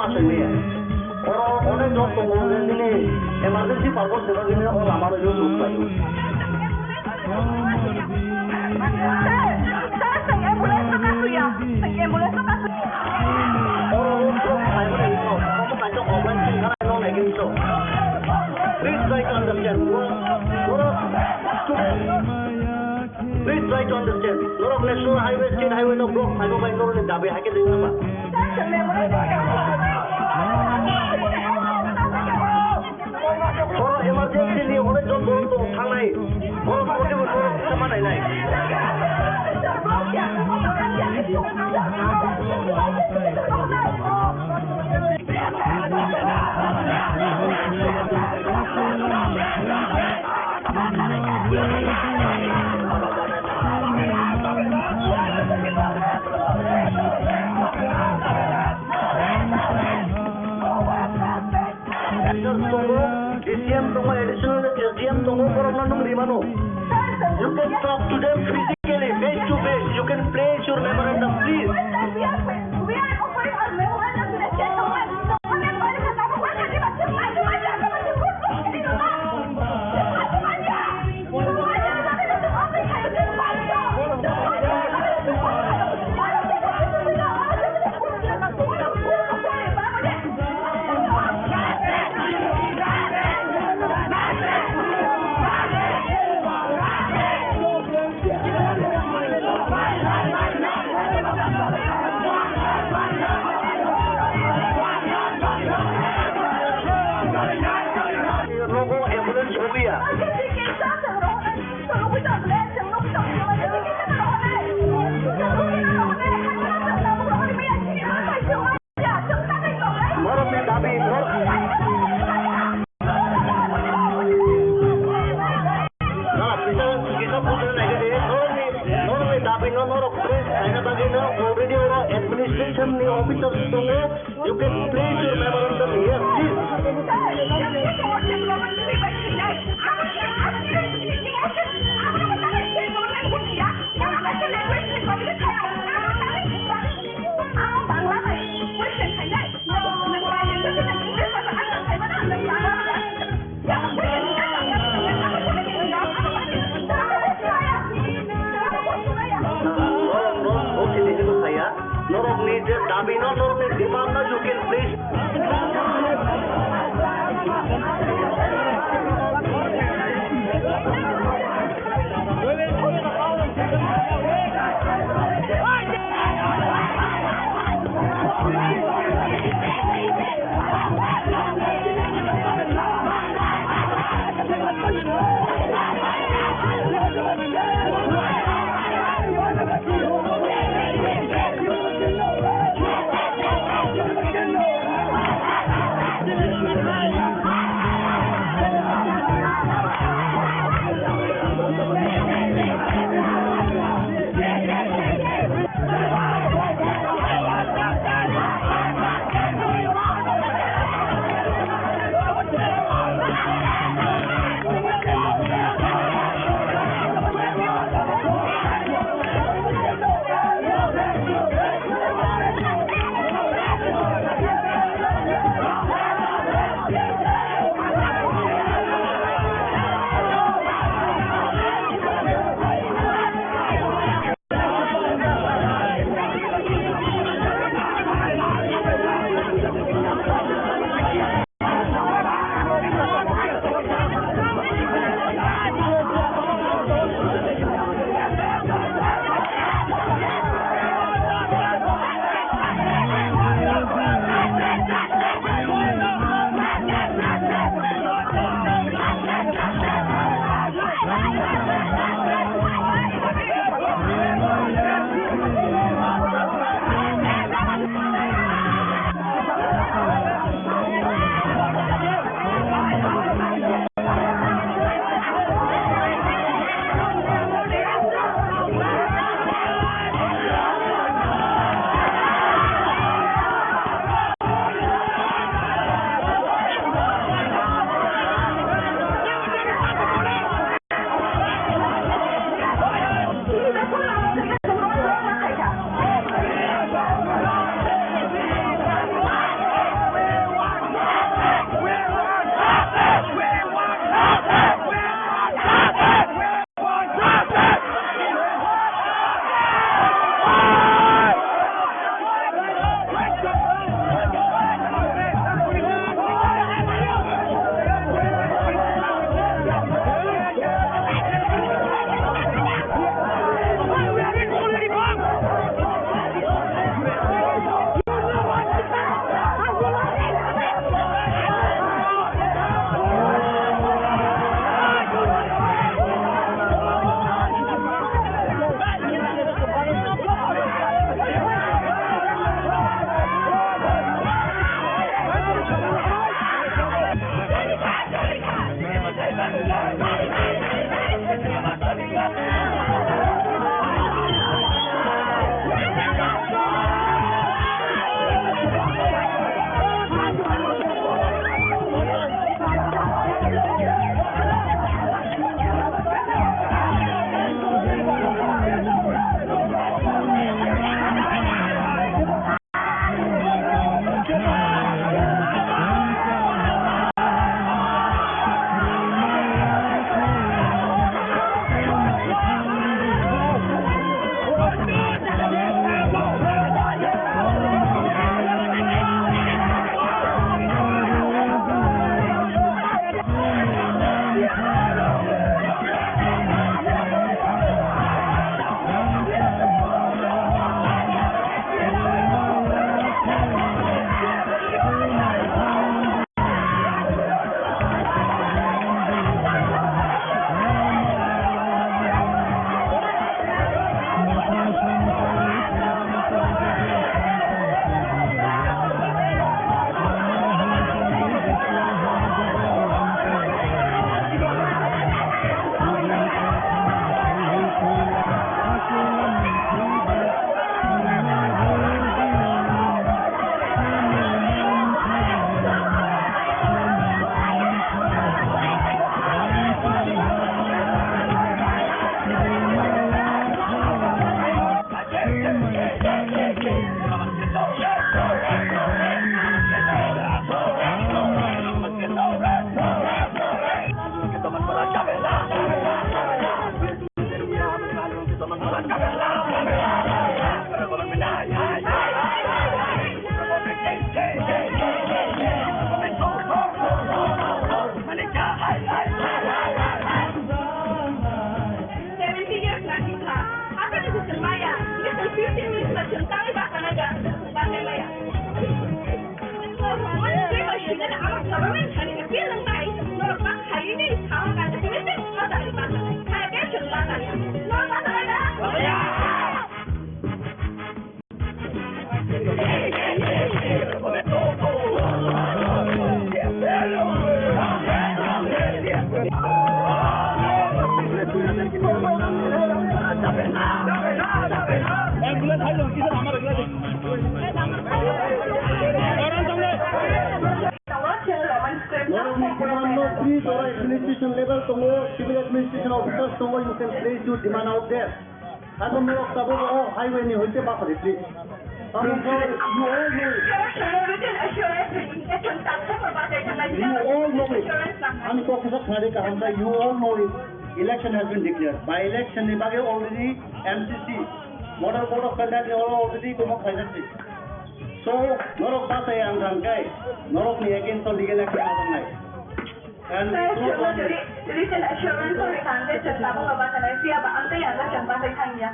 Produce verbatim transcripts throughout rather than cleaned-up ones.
Oro onek jon tongo, nini emergency purpose ni bagwi nini o lama no use khlai o. Oro o truck phaimani ino, omo kaisa offline sing khana no nai khe iso. Please try to understand. Oro, oro, Please try to understand. Norok National Highway, State Highway no block phaima bai norokni dabi hai khe twi nangma. Oro emergency ni onek jon borok tong thangnai. Borok tongkhe bo norok kisa ma nainai. Tongo, D C M tongo, additional S D M tongo, borokno nwng rimano. You can talk to them physically, face to face. You can place your memorandum, please. Nogo ambulance sogwi ya. Norokni dabi, nor-, na, kisa, kisa buji nai khe de, norokni, norokni dabi no norok press khaina bagwi no already oro administration ni officers tongo, you can place your memorandum here, please. Norokni je dabi no, norokni demand no, you can please. Administration level tongo, civil administration officers tongo, you can place your demand out there. Abo norok tabuk o highway ni hoite basa di, please. Abo norok, you all know it. You all know it. Ani kok kisa khna di kaham khe, you all know it. Election has been declared. By election ni bagwi already M C C, Model Code of Conduct ni already tongma khlaijak di. So, norok bachai ang thang khe, norok ni against o legal action ang thang nai. And Sir, no chwngno problem. Written assurance o rikha hwnkhe chwng tabukno bachalaisi, abo amtwi ang khe chwng bachai thangya.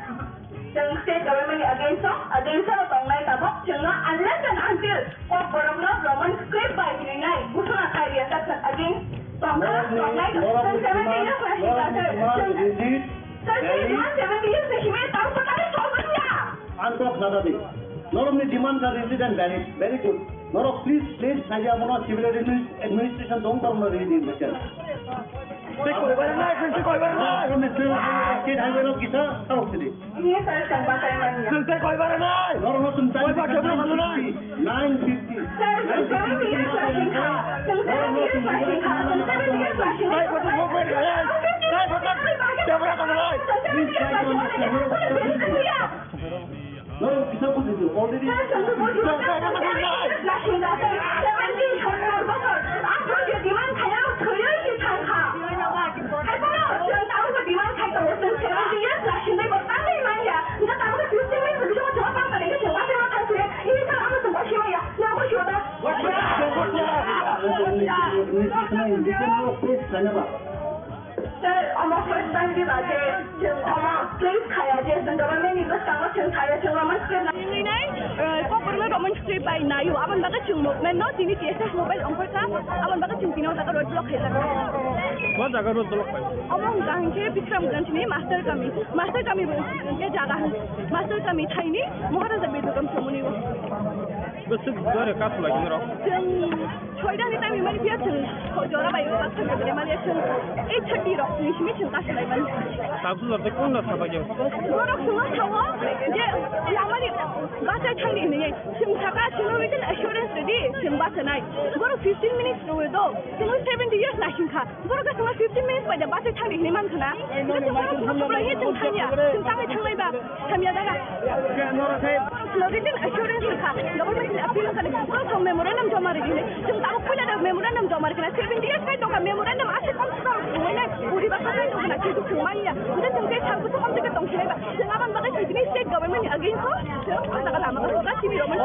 Chwng state government ni against o, against o tongnai tabuk, chwngno unless and until kok borokno Roman script bai rinai, buchona khai riya, sir, chwng against tongkha, Norokni, tongnai, norokni chwng seventy demand, years bai norokni hika, sir, demand chwng, rigid, sir, chwng valid. Seventy years ni simi tabuk kwtal solve wngya. Ang kok sana di. Norokni demand kha rigid and valid. Very good. Norok please, please, khaija mono civil adminis-, administration dong tong no rigid in bacha. Tei koi bara nai, tei koi bara nai. Norokni state highway, state highway rok kisa sarok sidi. Ini saya sampaikan ya. Tei koi bara nai. Norok no tong tang. Koi bara kisa nai. Nine fifty. Sir, seventy years rushing car. Seventy years rushing car. Seventy years rushing car. Tei koi bara nai. Tei koi bara nai. Please try to understand. Norok kisa buji di, already. Sir, omo first time di ba je, chwng omo please khaya je, chwng government ni bwskango chwng khaya, chwng Roman script na- Tini nai, eh, kokborokno Roman script bai naio, aboni bagwi chwng movement no, tini T S F mobile ongkhorkha, aboni bagwi chwng tini o jaga road block khaijak. Bo jaga road block khai? Omo hwnkha hwnkhe Bikramganj ni Master Kami, Master Kami bo hwnkhe jaga hwn, Master Kami thaini Maharaja Bedugam chomoni o. Bwswk jora kasu lagi norok? Chwng Soida ni time mani phiya chwng jora bai o baksa jora mani chwng eight thirty rok ni simi chwng kasu lai mani. Kasu jora tei kunda sabai khe? Borok chwngno sao je lamani bachai thangni hinwi chwng saka chwngno written assurance rwdi chwng bachanai. Borok fifteen minutes rwui do chwngno seventy years naising kha. Borok khe chwngno fifteen minutes bai da bachai thangni hinwi man khna. Chwng borok chwngno thangya chwng tangwi thanglai ba. Hamya daga. Written assurance wngkha. Government ni appeal wngkha. Boro thong memorandum joma rwgwi. Chwng tabuk puila da memorandum joma rwgwi. Seventy years kai tongkha memorandum ase kom se tong thungwi nai. Buri ba kai tongkha na kintu thung manya. Nda chwng kai thang kutu kom se tong sinai ba. Chwng abang bagai chwng state government ni against o. Chwng o jaga lama ko ka sini roman.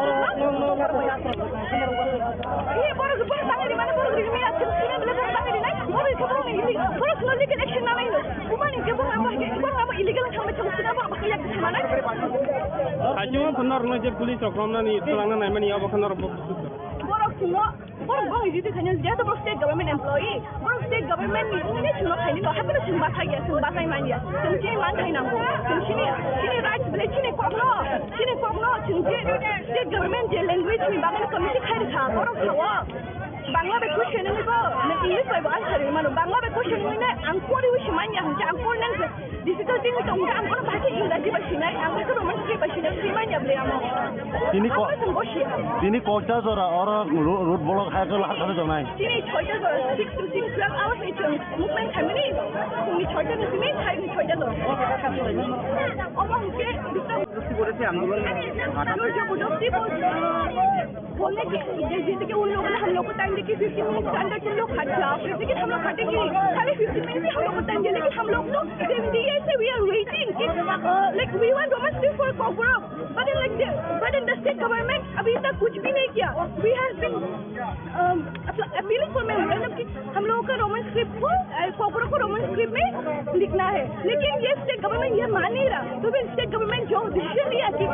Ni boro boro tangai di mana boro rimi ya chwng sini bela tangai di nai. Boro ko boro ni boro sini legal action na nai. Bumani khe bung abo, bung abo illegal wngkha, chwng sina bo abo khe yak thangma nai. Haikhe o phunno rwngno je police rok romnani twlangna naimani abo khe norok bo. Borok chwngno, borok bo ridi khaino, jehetu borok state government employee, borok state government ni wngwi chwngno khaini no, haikhe chwng bathai ya, chwng bathai man ya, chwng chini man thai nango, chwng chini, chini rights bole chini kokno, chini kokno chwng je state government je language ni bagwi committee khai rwkha, borok sao. Bangla bai question wngwi bo, nang English bai bo answer wngwi mano. Bangla bai question wngwi nai, ang poriwi si manya hwnkhe, ang pori nang difficulty wngwi tong hwnkhe, ang bono bahai khe Engraji bai sinai, ang bahai khe Roman script bai sinai, si manya bwlai amo. Tini ko-, Ang bai chwng bo siya. Tini kokta jora oro ro-, road block hai khe lahar khe tongnai. Tini soita jora, six to six, twelve hours ni chwng movement khaimani, phungni soita ni simi, thaini soita jora. Omo hwnkhe, Josti kore se andolon. Josti kore se andolon. बोलने के, जैसे कि उन लोगों ने हम लोग को टाइम देके फिफ्टीन मिनट के अंदर तुम लोग खा जाओ, जैसे कि हम लोग खटेंगे, खाली फिफ्टीन मिनट ही हम लोग को टाइम दिया, लेकिन हम लोग तो सेवेंटी ईयर से we are waiting कि, uh, like, we want Roman script for Kokborok, but then, like, the, but then the state government अभी तक कुछ भी नहीं किया। We have been, um, appealing for memorandum कि हम लोगों का रोमन स्क्रिप्ट को, अ, कोकरों को रोमन स्क्रिप्ट में लिखना है, लेकिन ये स्टेट गवर्नमेंट ये मान नहीं रहा। तो फिर स्टेट गवर्नमेंट जो डिसीजन लिया कि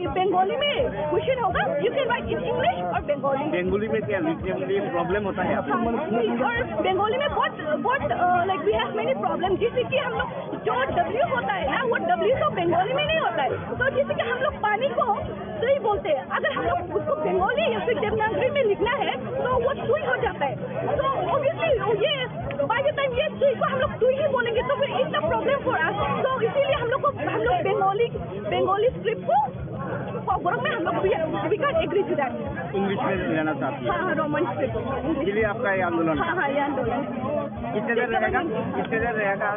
ये बंगाली में क्वेश्चन होगा, you can write in English और बंगाली। बंगाली में क्या लिखने में प्रॉब्लम होता है आपको? हाँ, और बंगाली में बहुत, बहुत, अ, like, we have many problem, जैसे कि हम लोग जो डब्ल्यू होता है ना, वो डब्ल्यू तो बंगाली में नहीं होता है। तो जैसे कि हम लोग पानी को दुई बोलते हैं, अगर हम लोग उसको बंगाली या फिर देवनागरी में लिखना है, तो वो दुई हो जाता है। तो ऑब्वियसली ये, बाय द टाइम ये दुई को हम लोग दुई ही बोलेंगे, तो फिर it's a problem for us. तो इसीलिए हम लोग को, हम लोग बंगाली, बंगाली स्क्रिप्ट को Kokborok mein hum log, we, we can't agree to that. English mein lena chahti hai. Haan, haan, Roman script. Isliye aapka ye aandolan? Haan, haan, ye aandolan. Kitne der rahega? Kitne der rahega?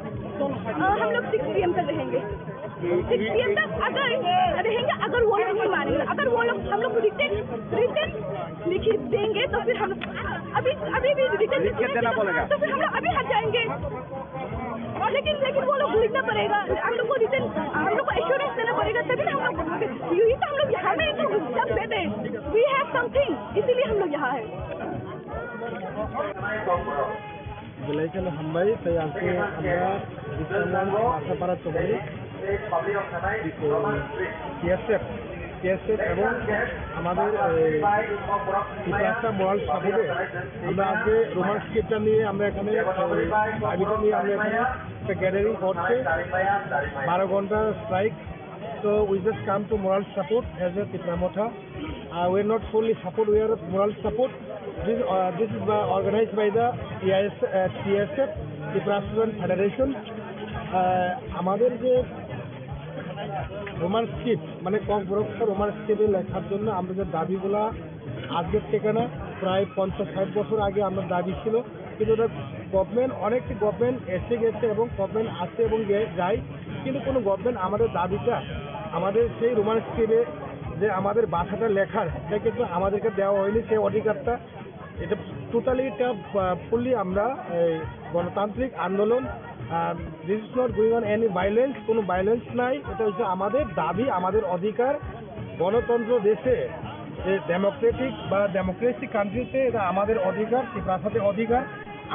Haan, hum log six P M tak rahenge. Six P M tak agar rahenge, agar wo log nahi manenge, agar wo log hum log ko written, written likh denge, to phir hum log, abhi, abhi bhi written likh dena padega, to phir hum log abhi hat jayenge. Lekin, lekin wo log likhna padega, hum log ko written, hum log ko assurance dena padega, tabhi na hum log, yahi to hum log yahan mein to jab dete, we have something, isliye hum log yahan hai. Belai kheno hambai, tai aijke amra Bisramganj Asapara chowmani, T S F, T S F এবং আমাদের, এই, ত্রিপুরা মোরাল সাপোর্টে আমরা আজকে রোমান স্ক্রিপ্টটা নিয়ে আমরা এখানে, এই, দাবিটা নিয়ে আমরা এখানে একটা গ্যাদারিং করছি, বারো ঘন্টা strike. So we just come to moral support as a Tipra Motha. Uh, we are not solely support, we are moral support. This, uh, this is by, organized by the T I S, uh, T S F, Tiprasa Student Federation. Uh, আমাদের যে Roman script, মানে ককবরক রোমান স্ক্রিপ্টে লেখার জন্য আমরা যে দাবিগুলা আজকের থেকে না, প্রায় পঞ্চাশ ষাট বছর আগে আমরা দাবি ছিল, কিন্তু ওটা গভর্নমেন্ট, অনেক গভর্নমেন্ট এসে গেছে এবং গভর্নমেন্ট আসে এবং গে-, যায়, কিন্তু কোনো গভর্নমেন্ট আমাদের দাবিটা, আমাদের সেই রোমান স্ক্রিপ্টে যে আমাদের ভাষাটা লেখার, এটা কিন্তু আমাদেরকে দেওয়া হয়নি সেই অধিকারটা। এটা টোটালি একটা, আহ, ফুললি আমরা এই গণতান্ত্রিক আন্দোলন, আহ, this is not going on any violence, কোনো ভায়োলেন্স নাই। এটা হচ্ছে আমাদের দাবি, আমাদের অধিকার। গণতন্ত্র দেশে, যে ডেমোক্রেটিক বা ডেমোক্রেসি কান্ট্রিতে এটা আমাদের অধিকার, ত্রিপ্রাসাদের অধিকার।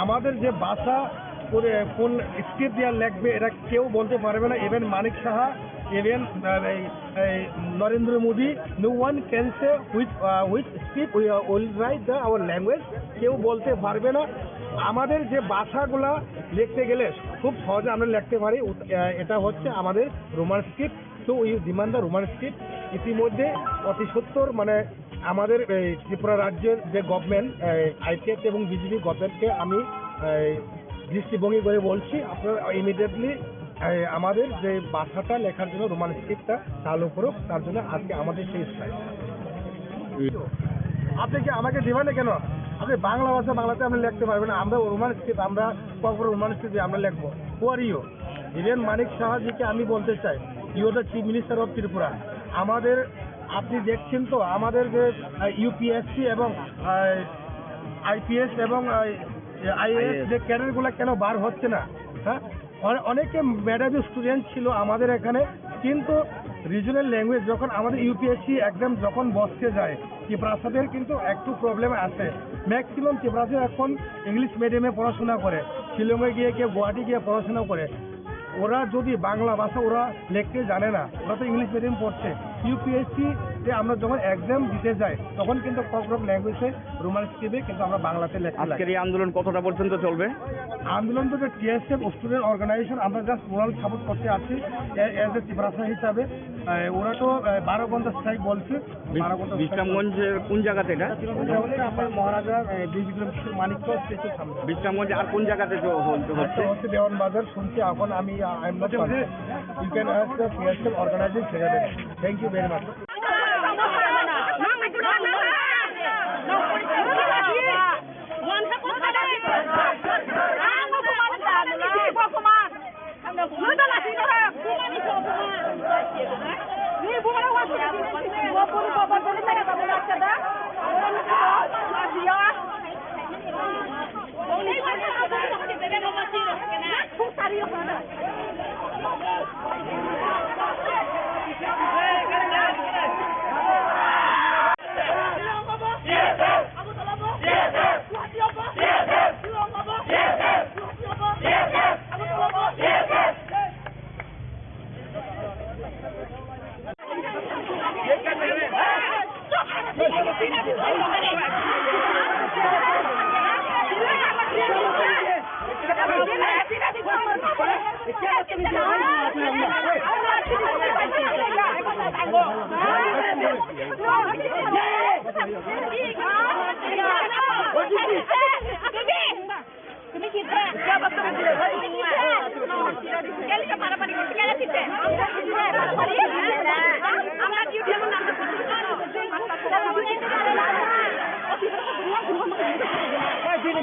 আমাদের যে ভাষা, কোন, কোন স্ক্রিপ্ট দিয়ে লেখবে, এটা কেউ বলতে পারবে না। ইভেন মানিক সাহা, ইভেন, আহ, এই, এই নরেন্দ্র Modi, no one can say which, uh, which script we, uh, will write the our language, কেউ বলতে পারবে না। আমাদের যে ভাষাগুলা লিখতে গেলে খুব সহজে আমরা লিখতে পারি, উত-, আহ, এটা হচ্ছে আমাদের Roman script. So we demand the Roman script। ইতিমধ্যে অতি সত্বর, মানে, আমাদের এই ত্রিপুরা রাজ্যের যে গভর্নমেন্ট, আইপিএফ এবং বিজেপি গভর্নমেন্টকে আমি এই দৃষ্টিভঙ্গি করে বলছি, আপনারা ইমিডিয়েটলি আমাদের যে ভাষাটা লেখার জন্য রোমান স্ক্রিপ্টটা চালু করুক, তার জন্য আজকে আমাদের সেই স্ট্রাইক। আপনি কি আমাকে দিবেন না কেন? আপনি বাংলা ভাষা বাংলাতে আপনি লিখতে পারবেন না, আমরা রোমান স্ক্রিপ্ট, আমরা কখনো রোমান স্ক্রিপ্ট আমরা লিখবো। Who are you? ইভেন মানিক সাহাজিকে আমি বলতে চাই, you are the chief minister of Tripura। আমাদের, আপনি দেখছেন তো আমাদের যে ইউপিএসসি এবং আইপিএস এবং আইএএস যে ক্যাডারগুলো কেন বার হচ্ছে না? হ্যাঁ, অনে-, অনেকে মেধাবী স্টুডেন্ট ছিল আমাদের এখানে, কিন্তু রিজনাল ল্যাঙ্গুয়েজ যখন আমাদের ইউপিএসসি এক্সাম যখন বসতে যায়, ত্রিপ্রাসাদের কিন্তু একটু প্রবলেম আছে। ম্যাক্সিমাম ত্রিপ্রাসাদের এখন ইংলিশ মিডিয়ামে পড়াশোনা করে, শিলংয়ে গিয়ে কেউ গুয়াহাটি গিয়ে পড়াশোনা করে। ওরা যদি বাংলা ভাষা ওরা লিখতে জানে না, ওরা তো ইংলিশ মিডিয়াম পড়ছে। ইউপিএসসি তে আমরা যখন এক্সাম দিতে যাই, তখন কিন্তু ককবরক ল্যাঙ্গুয়েজে রোমান স্ক্রিপ্টে কিন্তু আমরা বাংলাতে লিখতে লাগে। আজকের এই আন্দোলন কতটা পর্যন্ত চলবে? আন্দোলন তো যে টিএসএফ স্টুডেন্ট অর্গানাইজেশন, আমরা জাস্ট মোরাল সাপোর্ট করতে আছি এজ এ ত্রিপ্রাসা হিসাবে। আহ, ওরা তো, আহ, বারো ঘন্টা স্ট্রাইক বলছে। বিশ-, বারো ঘন্টা স্ট্রাইক বিশ্রামগঞ্জের কোন জায়গাতে এটা? এটা হচ্ছে আপনার মহারাজা, আহ, বীর বিক্রম কিশোর মানিক্য স্ট্যাচুর সামনে। বিশ্রামগঞ্জে আর কোন জায়গাতে চ-, হল-, আচ্ছা, হচ্ছে? হচ্ছে দেওয়ান বাজার, শুনছি এখন আমি, আহ, I am not confident. You can ask the P S L organizing secretary. Thank you very much.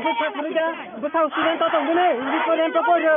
Bwsao student to tongmani, English medium to poiro.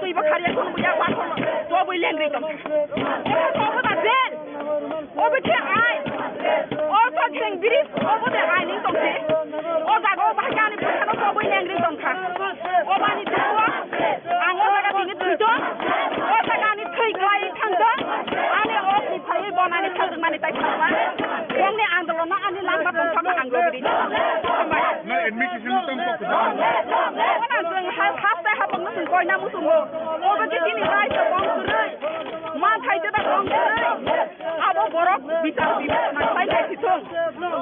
Twi bo khariya khun buya wa khun to bui leng ri tong. Obo da ben. Obo khe ai. O to jeng biri obo de ai ning tong khe. O jaga o bahai ani bwsano to bui leng ri tong kha. O bani thwi o. Ang o jaga bini thwi to. O jaga ani thwi klai thang to. Ani o ni phai bo nani thang mani tai thang ba. Yang ni andolon ani lang ba tong kha ang lo ri. Na admit Wana chwng ha-, haste hapokno chwng koina muchungo. Obo khe chini raisa kong kwrwi. Manthai jeda kong kwrwi. Abo borok bichar bibechona khlai nai sithwng.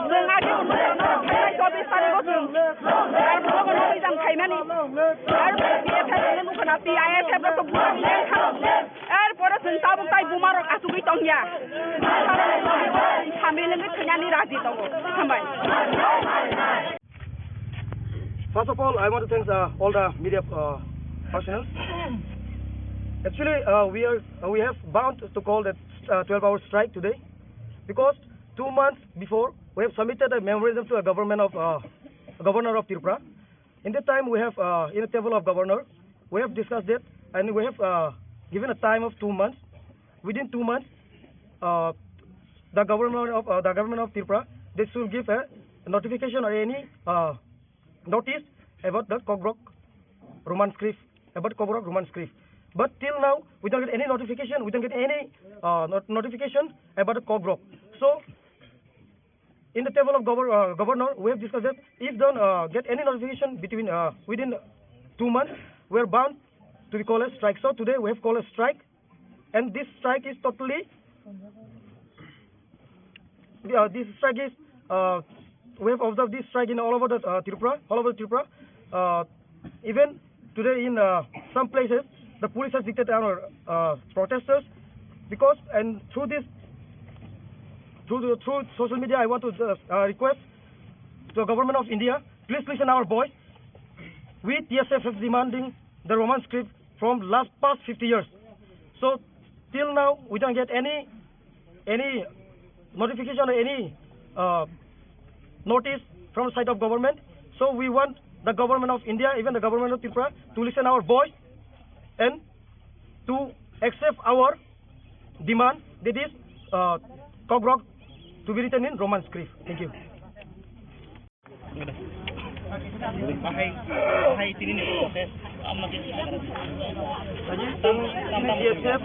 Chwng age ono ano khainai chobi sarigo chwng. Ar borok ono rijam khaimani. Ar P F F ni mukha na P I F F rok to burak leng kha. Ar pore chwng tabuk tai buma rok achugwi tongya. Sambil ngi thwinani raji tongo. Hambai. First of all, I want to thank, uh, all the media, uh, personnel. Actually, uh, we are, uh, we have bound to call that, uh, twelve-hour strike today because two months before we have submitted a memorandum to a government of, uh, governor of Tripura. In that time, we have, uh, in the table of governor, we have discussed it and we have, uh, given a time of two months. Within two months, uh, the government of, uh, the government of Tripura, they should give a notification or any, uh, notice about the Kokborok Roman script, about Kokborok Roman script. But till now, we don't get any notification, we don't get any, uh, not-, notification about the Kokborok. So, in the table of govern-, uh, governor, we have discussed that if don't, uh, get any notification between, uh, within two months, we are bound to be call a strike. So today we have called a strike, and this strike is totally, uh, this strike is, uh, we have observed this strike in all over the, uh, Tripura, all over Tripura. Uh, even today in, uh, some places, the police has dictated our uh, protesters because, and through this, through the, through social media, I want to just uh, request to the government of India, please listen our voice. We T S F have demanding the Roman script from last past fifty years. So till now, we don't get any any notification or any uh, notice from the side of government. So we want the government of India, even the government of Tripura, to listen our voice and to accept our demand, that is uh, Kokborok to be written in Roman script. Thank you. Bahai, bahai tini ni protest, amna ke. Aji sung sini T S F,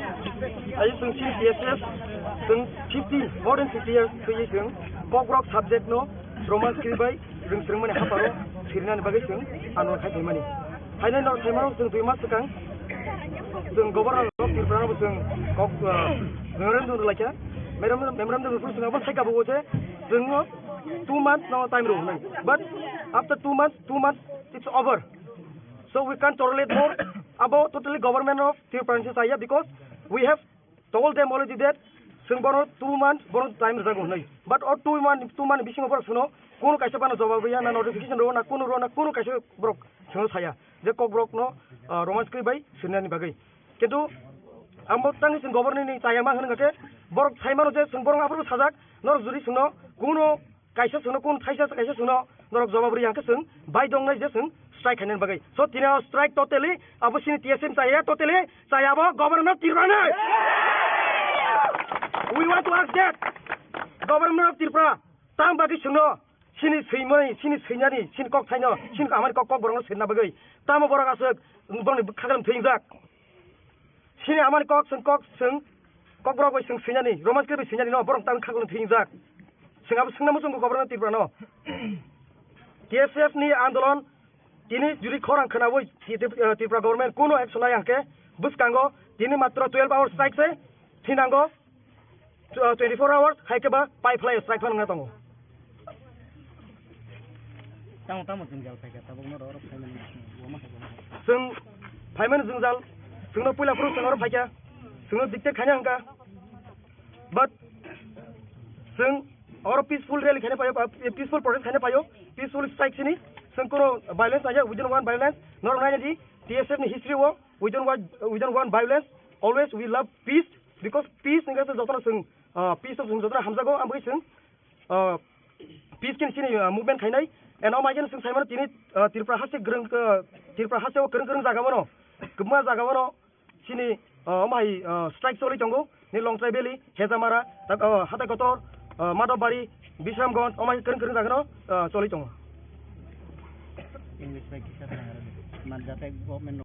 aji sung sini T S F, sung fifty, more than fifty years thwi sung Kokborok subject no Roman script bai rwng swrwng mani haparo sirina ni bagwi sung ano khai thai mani. Haino no thai mano sung dui mas swkang sung governor of Tripura no sung kok memorandum rwlai kha. Memorandum rwphuru sung abo sai kabo je sung two months no time rw hwnwi. But after two months, two months, it's over. So we can't tolerate more. Abo totally government of Tripura ni chaya because we have told them already that sung bono two months, bono time rwjago hwnwi. But o two month, two month bisingo borok sungno kuno kaisa bano jawab ya na notification rw na kuno rw na kuno kaisa borok sungno saya je Kokborok no Roman script bai sirnani bagwi. Kintu amo tangwi sung governor ni chaya ma hwnwi khe borok sai mano je sung borok aphuru sajak norok juri sungno kuno kaisa sungno kun thaisa kaisa sungno norok jawab rwya hwnkhe sung bai dongnai je sung strike khainani bagwi. So tini o strike totally abo sini T S M chaya totally chaya abo governor of Tripura ni. We want to ask that governor of Tripura tam bagwi sungno sini swimani sini swinani sini kok thaino sini hamani kok kok borokno swina bagwi tamo borok aswk borokni bwkha khaklam thwijak. Sini amani kok sung kok sung kok borok bai sung sinani Roman script bai sinani no borok tang khaklo thing jak. Sung abo sungna muchung government Tripura no. T S F ni andolon tini juri khorang khwnawi Tripura government kuno action nai hangke bwskango tini matro twelve hours strike se thinango twenty four hours hai khe ba pai phlai strike phano wngna tongo. Tamo tamo jwngjal phaikha tabukno rw rw phaimani wama hai wama hai. Chwng phaimani jwngjal chwngno puila phuru chwng oro phaikha chwngno dictate khaina hwnkha. But chwng oro peaceful rally khaina paio, peaceful protest khaina paio, peaceful strike sini chwng kono violence naiya, we don't want violence. Norok naina di T S F ni history o we don't want, we don't want violence. Always we love peace because peace ni khe jotono chwng peace o chwng jotono hamjago, ang bagwi chwng peace khe chini movement khainai. And o maikhe chwng saimano tini Tripura haste kwrwng, Tripura haste o kwrwng kwrwng jaga mano, kwbangma jaga mano chini omo hai strike choli tongo ni Longtrai Valley, Hejamara, Hatai Kotor, Madhobari, Bisramganj, omo hai kwrwng kwrwng jaga no choli tongo. English bai kisa tang aro man jate government no.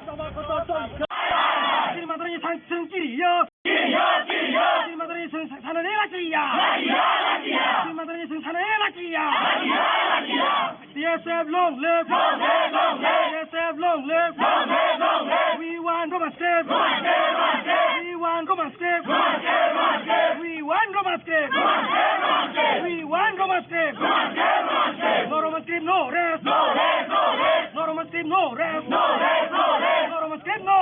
Sri Madarani sang sang kiriya. Sri Madarani sang sang sana ne lakiya. Sri Madarani sang sana ne lakiya. T S F long live. T S F long live. We want Roman script. We want Roman script. We want Roman script. We want Roman script. No Roman script, no rest. No Roman script, no rest. No Roman script, no.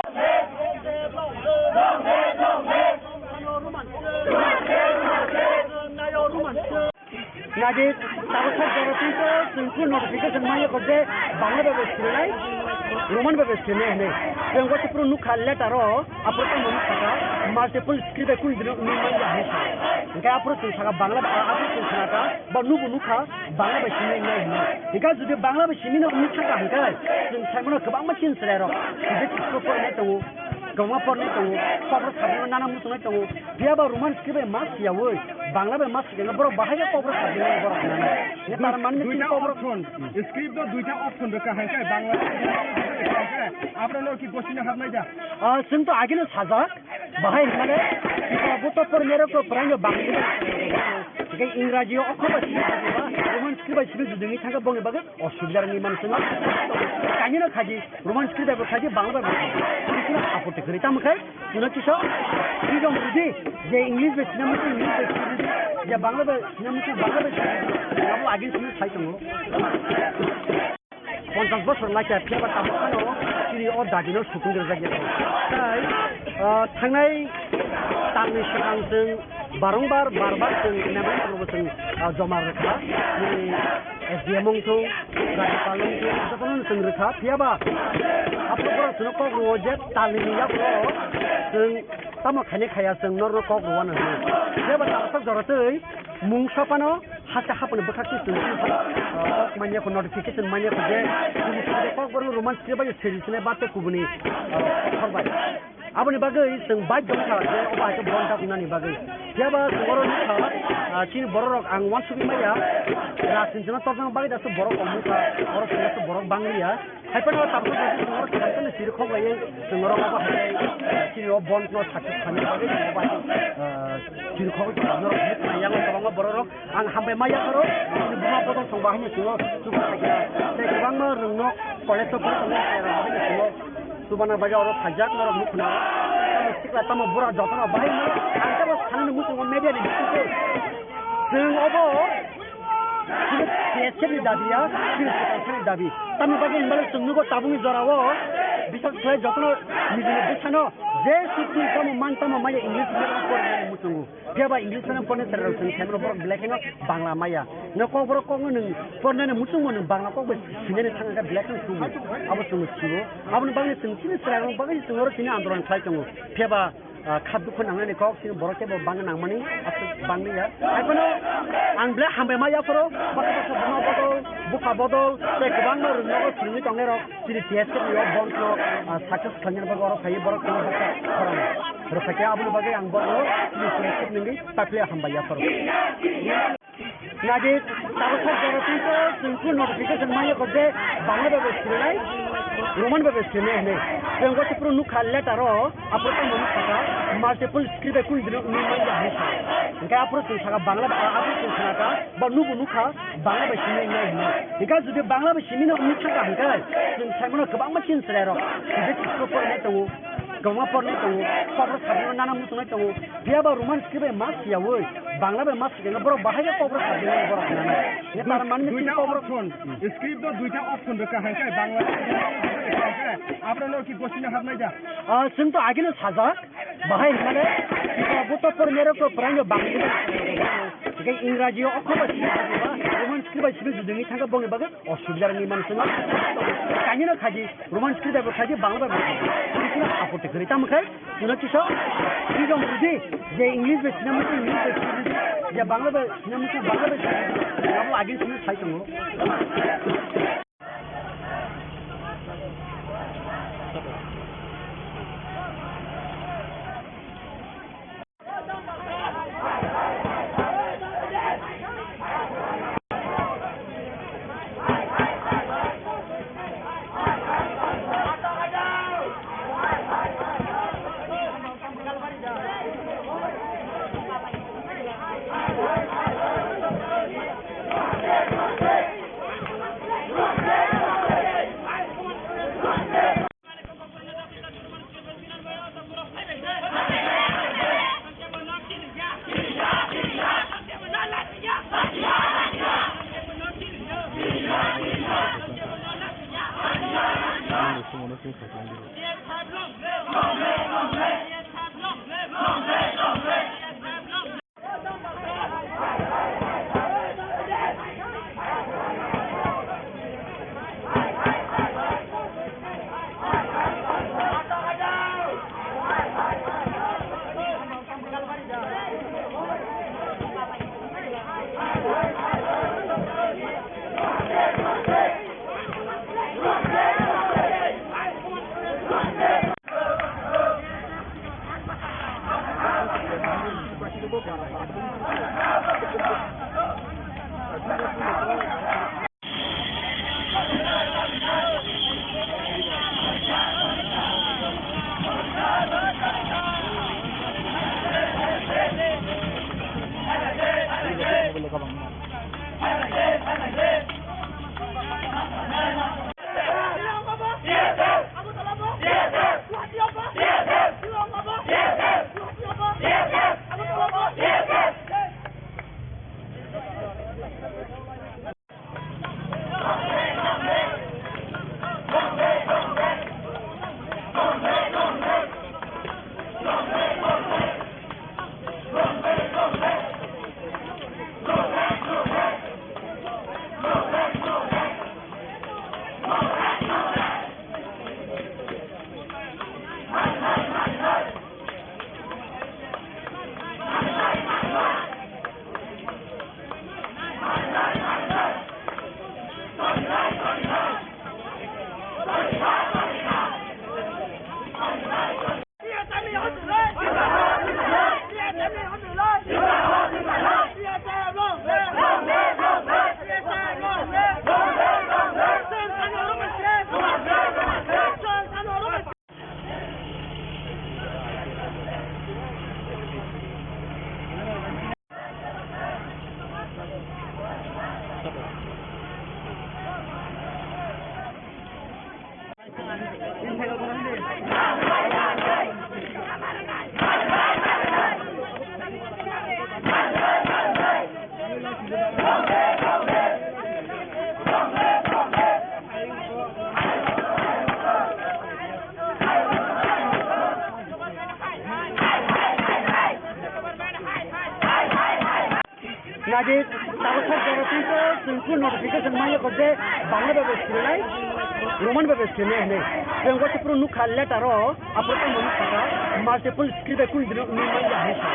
Naidi, tabuk sak jora twi to chwng phuru notification manya kho je Bangla bai bai sirinai, Roman bai bai sirinai hinwi. Chwng bo se phuru nukha letter o, aphuru tamo nukha ta, multiple script bai kunu dino wngwi manya hinwi sa. Hinkhe aphuru chwng sakha Bangla bai, aphuru chwng khna ta, bo nubo nukha Bangla bai simi wngnai hinwi. Hinkhe jodi Bangla bai simi no wngwi thangkha hinkhe, chwng saimano kwbangma chini chwrai rok, bibek school porinai tongo, kwbangma porinai tongo, kokborok sabjagao nana muchungnai tongo. Phiya ba Roman script bai ma siyaui, Bangla bai ma sikhe borok bahai khe kokborok sabjagao borok nana. Hinkhe tar mani Dui-, bisi duita kokborok option. Script no duita option rwkha hai khe Bangla, aphuru no ki gosino hapnai da? Ah, chwng to agino sajak, bahai hinmale, bo to porinai rok to pwraino Bangla. Hinkhe Ingraji o okhor bai simi ba, Roman script bai simi juduni thangkha bongni bagwi. Osubida rwngwi mano chwng. Kainwino khaidi, Roman script bai bo khaidi, Bangla bai bo khaidi. Bisi no apotthi kwrwi. Tamo khe, chwngno kisa freedom rwdi, je English bai sina muchung, English bai sina rwdi, je Bangla bai sina muchung, Bangla bai sina rwdi. Abo agini chwngno sai tongo. Ponchash bosor laikha, phiya ba tabuk phano chini o dabi no sukung rwjak ya. Tai, ah, thangnai talni swkang chwng Barongbar, barbar chwng memorandum rwbo chwng, ah, joma rwkha. Chini S D M wngthung, Rajyapal wngthung, jotono chwng rwkha. Phiya ba, aphuru borok chwngno kok rwo je talni ni yaphuru chwng tamo khainai khaiya chwng norno kok rwano hinwi. Phiya ba tabuk jora twi mungsa phano hasta haponi bwkhak twi chwng, ah, kok manya kho, notification manya kho je, chini side kok borok Roman script bai seri sinai ba tei kubuni, ah, khorbai. Aboni bagwi chwng baidho wngkha je obo hai khe bon ta wngnani bagwi. Phiya ba chwng oro nukha, ah, chini borok rok ang uansugwi maya, rajniti no torna bagwi daso borok kok nukha, oro phano daso borok bangliya. Hai phano tabuk chwng oro khakchangni siri khok laiwi chwng oro obo hai khe, ah, chini o bon no success khlaina bagwi chwng obo hai khe, ah, siri khok norok hinwi khna yango kwbangma borok rok. Ang hambai ma yapharo, chini buma bodol songba haino chwngno chuba khaikha. Tei kwbangma rwngno college o phai tongo, chwngno chubana bagwi oro phaijak norok nukhuna. Tamo sikla tamo bura jotono bahai no, ang tamo sanani muchungo media ni bisingtwi. Chwng obo chini T S F ni dabi ya, chini swkang sani dabi. Tamni bagwi hinmale chwng nugo tabukni jorao bisas khlai jotono nijini bwsano je sukni tamo man tamo maya English medium o porinani muchungo. Phiya ba English medium pornai chwrai rok chwng khe borok belai kheno Bangla maya. No kok borok kokno nwng pornai no muchungmo nwng Bangla kok bai sinani thang khe belai kheno sugo. Abo chwng sio. Aboni bagwi chwng chini chwrai rok bagwi chwng oro chini andolon khlai tongo. Phiya ba, ah, kha dukhu nangnani kok chini borok teibo bangwi nangmani aswk bangli ya. Hai phano ang belai hambai ma yapharo baksa baksa buma bodol, bupha bodol tei kwbangma rwngnogo swrwngwi tongnai rok. Chini T S F ni o bon no, ah, success khlaina bagwi oro phaiwi borok no bwkha khorang rwphai khe aboni bagwi ang borok no chini T S F ni wngwi takhli hambai yapharo. Naidi tabuk sak jora twi to chwng phuru notification manya kho je Bangla bai bai sirinai, Roman bai bai sirinai hinwi. Chwng bo se phuru nukha letter o, aphuru tamo nukha ta, multiple script bai kunu dino wngwi manya hinwi sa. Hinkhe aphuru chwng sakha Bangla bai, aphuru chwng sakha, bo nubo nukha, Bangla bai simi wngnai hinwi. Hinkhe jodi Bangla bai simi no wngwi thangkha hinkhe, chwng saimano kwbangma chini chwrai rok, bibek school o porinai tongo, kwbangma porinai tongo, kokborok sabjagao nana muchungnai tongo. Phiya ba Roman script bai ma siyaui, Bangla bai ma sikhe borok bahai khe kokborok sabjagao borok nana. Tar mani Duita chini kokborok option, script o duita option rwkha hai khe Bangla, aphuru no ki gosino hapnai da? Ah, chwng to agino sajak. Bahai hinmale, bo to pornai rok to pwraino Bangla. Hinkhe Ingraji o okhor bai simi ba, Roman script bai simi juduni thangkha bongni bagwi osubida rwngwi mano chwngno. Kainwino khaidi, Roman script bai bo khaidi, Bangla bai bo khaidi. Chwngno apotthi kwrwi tamo khe, chwngno kisa freedom rwdi, je English bai sina muchung English bai simi rwdi, je Bangla bai sina muchung Bangla bai simi rwdi. Abo agini simi sai tongo. Nadi, tabuk kha jora tungkha, chwng phuru notification manya kok je Bangla bai bai swirinai, Roman bai bai swirinai hinwi. Chwng gothe phuru nukha letter o, aphuru tamo nukha kha, multiple script bai kunu dino wngwi manya hinwi sa.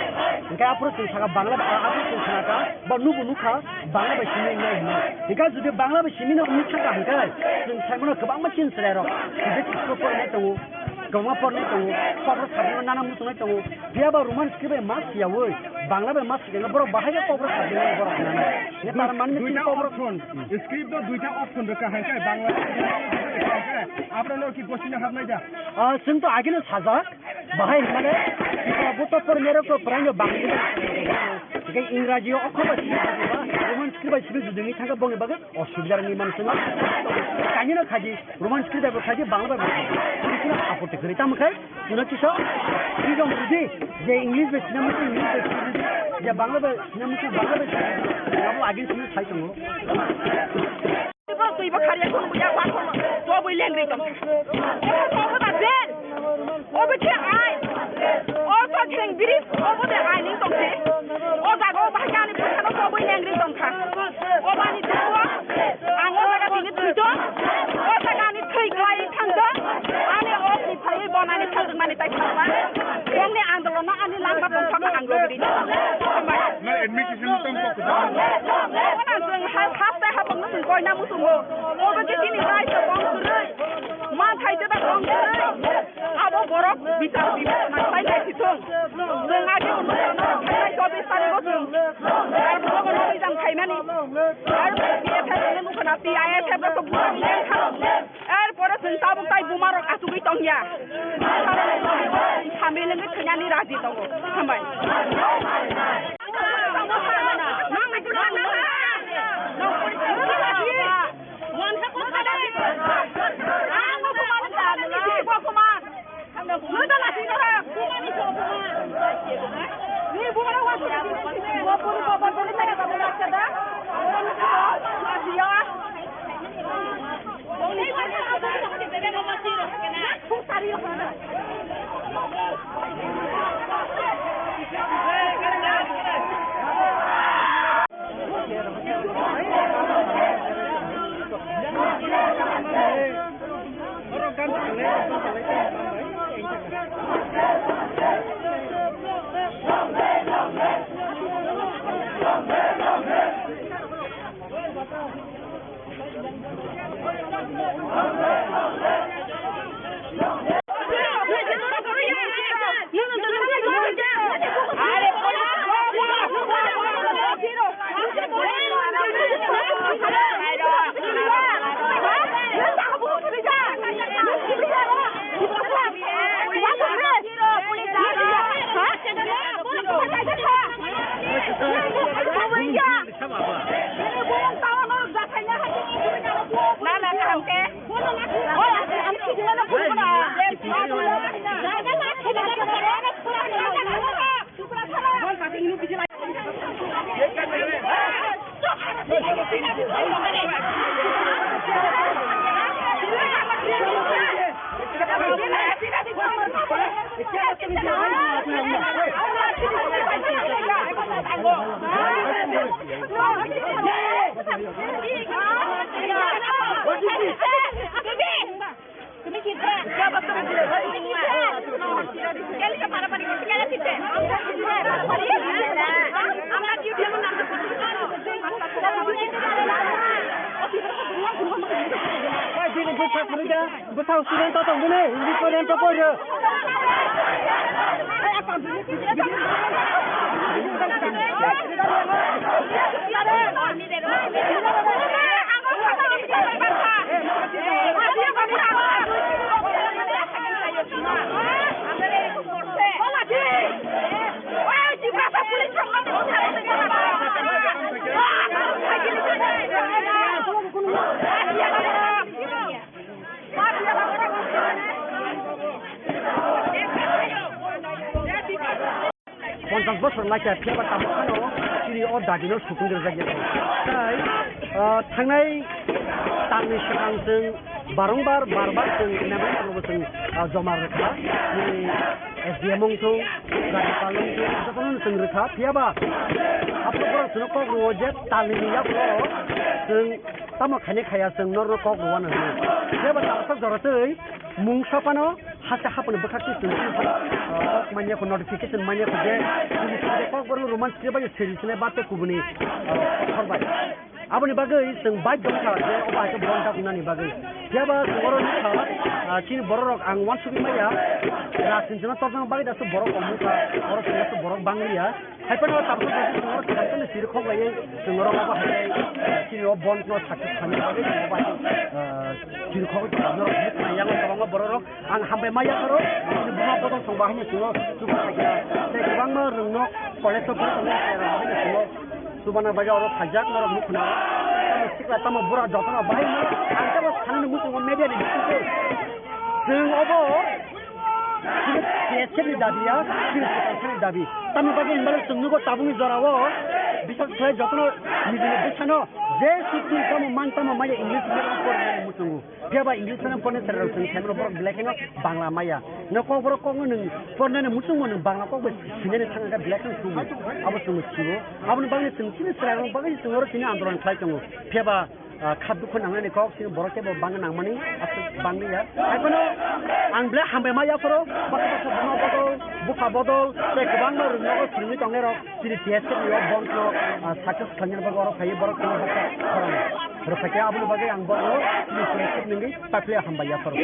Hinkhe aphuru chwng sakha Bangla bai, aphuru chwng sakha, ba nubo nukha, Bangla bai swirinai hinwi. Hinkhe jodi Bangla bai simi no wngwi thangkha hinkhe, chwng saimano kwbangma chini chwrairok, basic school porinai tongo, kwbangma porinai tongo, kok rok sabjagao nana muchungnai tongo. Phiya ba Roman script bai ma siyaui, Bangla bai ma sikha, borok bahai khe kok rok sabjagao borok hinani. Ye tar mani Duita kok rok option. Script o duita option rwkha hai khe Bangla. Aphuru no ki gosina hapnai da? Ah, chwng to agino sajak, bahai hinmane, buto por mero ko pranyo Bangla. Hingke Ingraji o okhor bai simi, Roman script bai simi juduni thangkha bongni bagwi. Osubida rwngwi mano chwngno. Kainwino khaidi, Roman script bai bo khaidi, Bangla bai bo khaidi. Chwngno apotto kwrwi. Tamo khe chwngno kisa freedom rwdi, je English bai sina muchung, English bai sina rwdi, je Bangla bai sina muchung, Bangla bai sina rwdi. Abo agini simi sai tongo. Twibo khariya khun buya wa khun, to bui lengri tong. Ebo to obo da jail. Obo khe ain. O to jeng biri, obo de ain ni tong khe. O jaga o bahai ani phaikano to bui lengri tong kha. O bani twibo, ang o jaga tini thwi tong. O jaga ani thwi kwlai thang tong. Ani o ni phai bon ani thang mani tai thang ba. Bongni andolon no ani langma tong kha ang logri. Na administration no tong kok. Ona jeng ha, ha tai ha bongno jeng koina musungo. Obo khe chini rai to bong kwrwi. Ma thai te da bong kwrwi. Abo borok bichar bibechona khlai nai sithung. Chwng age bo nukha no, chobbish tarikh o chwng. Ar borok no rijang khaimani. Ar B S F no nukha na, T I S F rok to buma buma kha. Er pore chwng tabuk tai buma rok achugwi tongya. Sambil wngwi thwinani raji tongo. Hambai. Bwswk student to tong bini, English medium to poiro. Ponchas bosor lai kha, phiya ba tabuk phano chini o dagino sukung rwjak ya. Tai, ah, thangnai talni swkang chwng barongbar, barbar chwng memorandum bo chwng, ah, joma rwkha. Chini S D M wng thung, Rajyapal wng thung, jotono chwng rwkha. Phiya ba, aphuru borok chwngno kok rwo je talni ni yaphuru chwng tamo khaini khaya chwng norno kok rwano hwnwi. Phiya ba tabuk jora twi mungsa phano haste haphano bwkhak twi chwng kok manya kho, notification manya kho je, chini side kok borok Roman script bai seri sinai ba tei kubuni, ah, kothor bai. Aboni bagwi chwng bai dongkha je obo hai khe bon ta hwnani bagwi. Phiya ba chwng oro nukha, ah, chini borok rok ang uansugwi maya, rajniti no torna bagwi dasu borok kok nukha, oro chwng dasu borok bangliya. Hai phano tabuk chwng oro thangkhe siri khok laiwi chwng oro obo hai, chini o bon no sakhe thani bagwi chwng obo hai, ah, siri khok norok nukna yango kwbangma borok rok. Ang hambai ma yapharo, chini buma bodol songba haino chwngno chuba khaikha. Tei kwbangma rwngno college o phai tongo, chwngno chubana bagwi oro phaijak norok nukhuno. Tamo sikla tamo bura jotono bahai no. Ang tamo sanani muchungo media ni bisingtwi. Chwng obo chini T S F ni dabi ya, chini swkang sani dabi. Tamni bagwi hinmano chwng nugo tabukni jorao bisas khlai jotono nijini bwsano je sukni tamo man tamo maya English medium pornani muchungo. Phiya ba English medium pornai chwrairok chwng khe mano borok belai kheno Bangla maya. No kok borok kokno nwng pornani muchungmo nwng Bangla kok bai sinani thangna khe belai kheno sugo. Abo chwngno sio. Aboni bagwi chwng chini chwrairok bagwi chwng oro chini andolon khlai tongo. Phiya ba, ah, kha dukhu nangnani kok chini borok teibo bangwi nangmani aswk bangwi ya. Haiphano ang belai hambai ma yaphoro bwkha bwkha buma bodol, bupha bodol tei kwbangma rwngnogo swrwngwi tongnairok. Chini T S F ni o bond no, ah, success khlainani bagwi oro phaiwi borok chini bwkha khorang rwphai khe aboni bagwi ang borok chini T S F ni wngwi paiphlai hambai yapharo.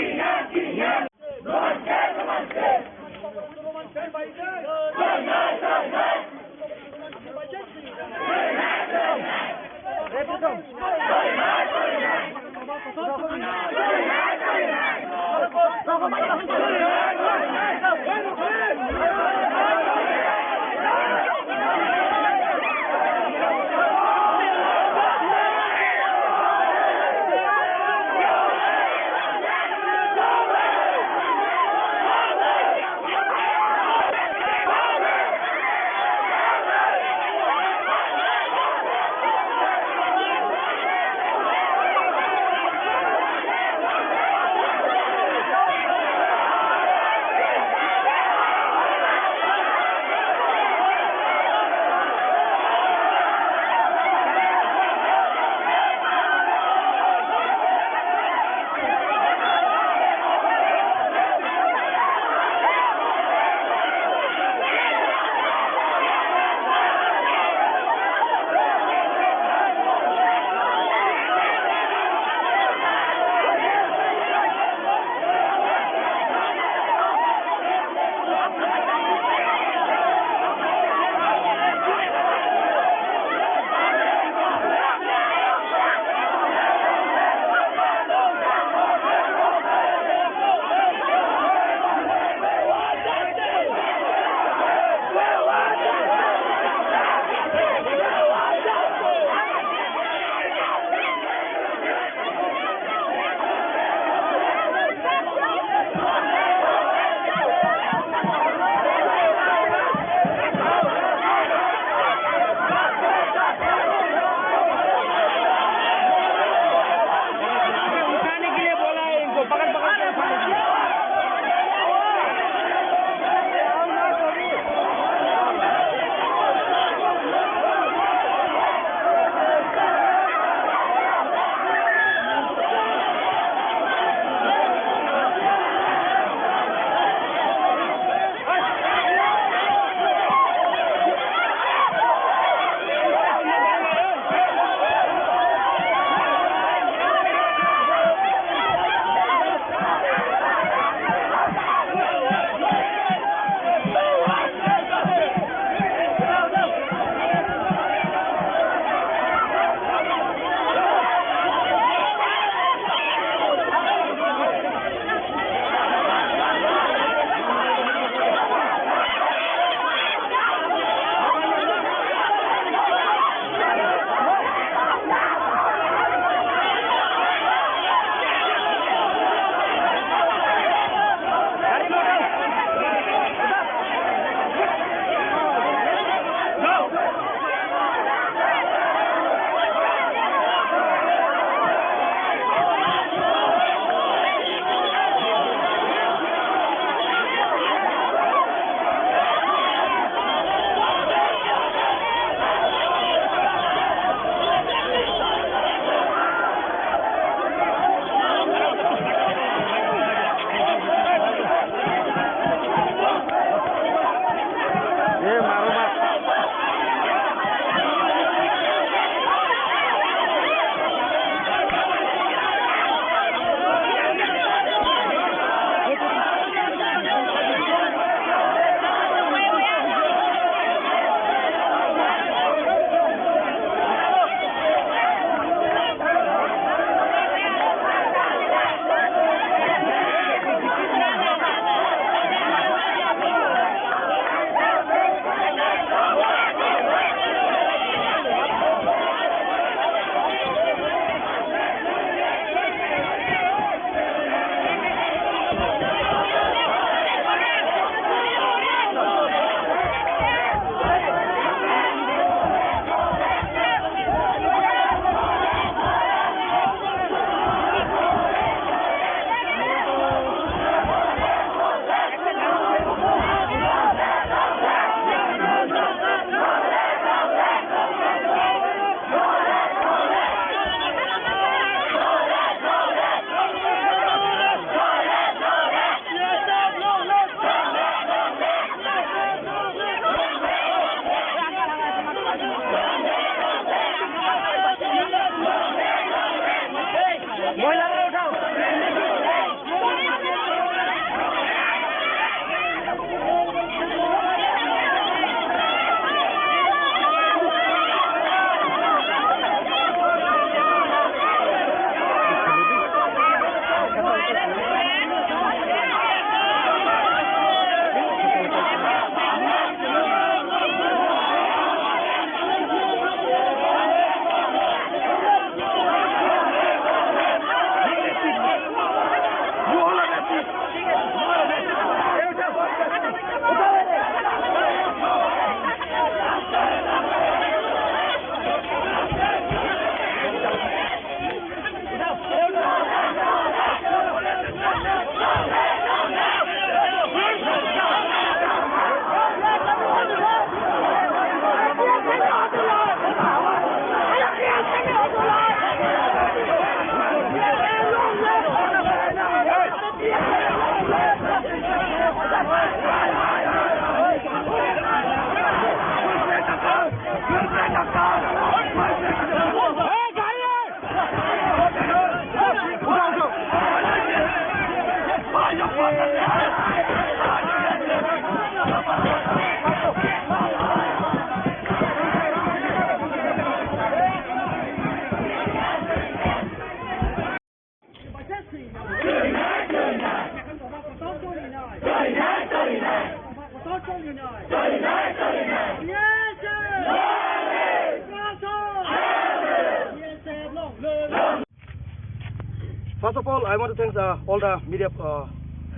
First of all, I want to thank uh, all the media uh,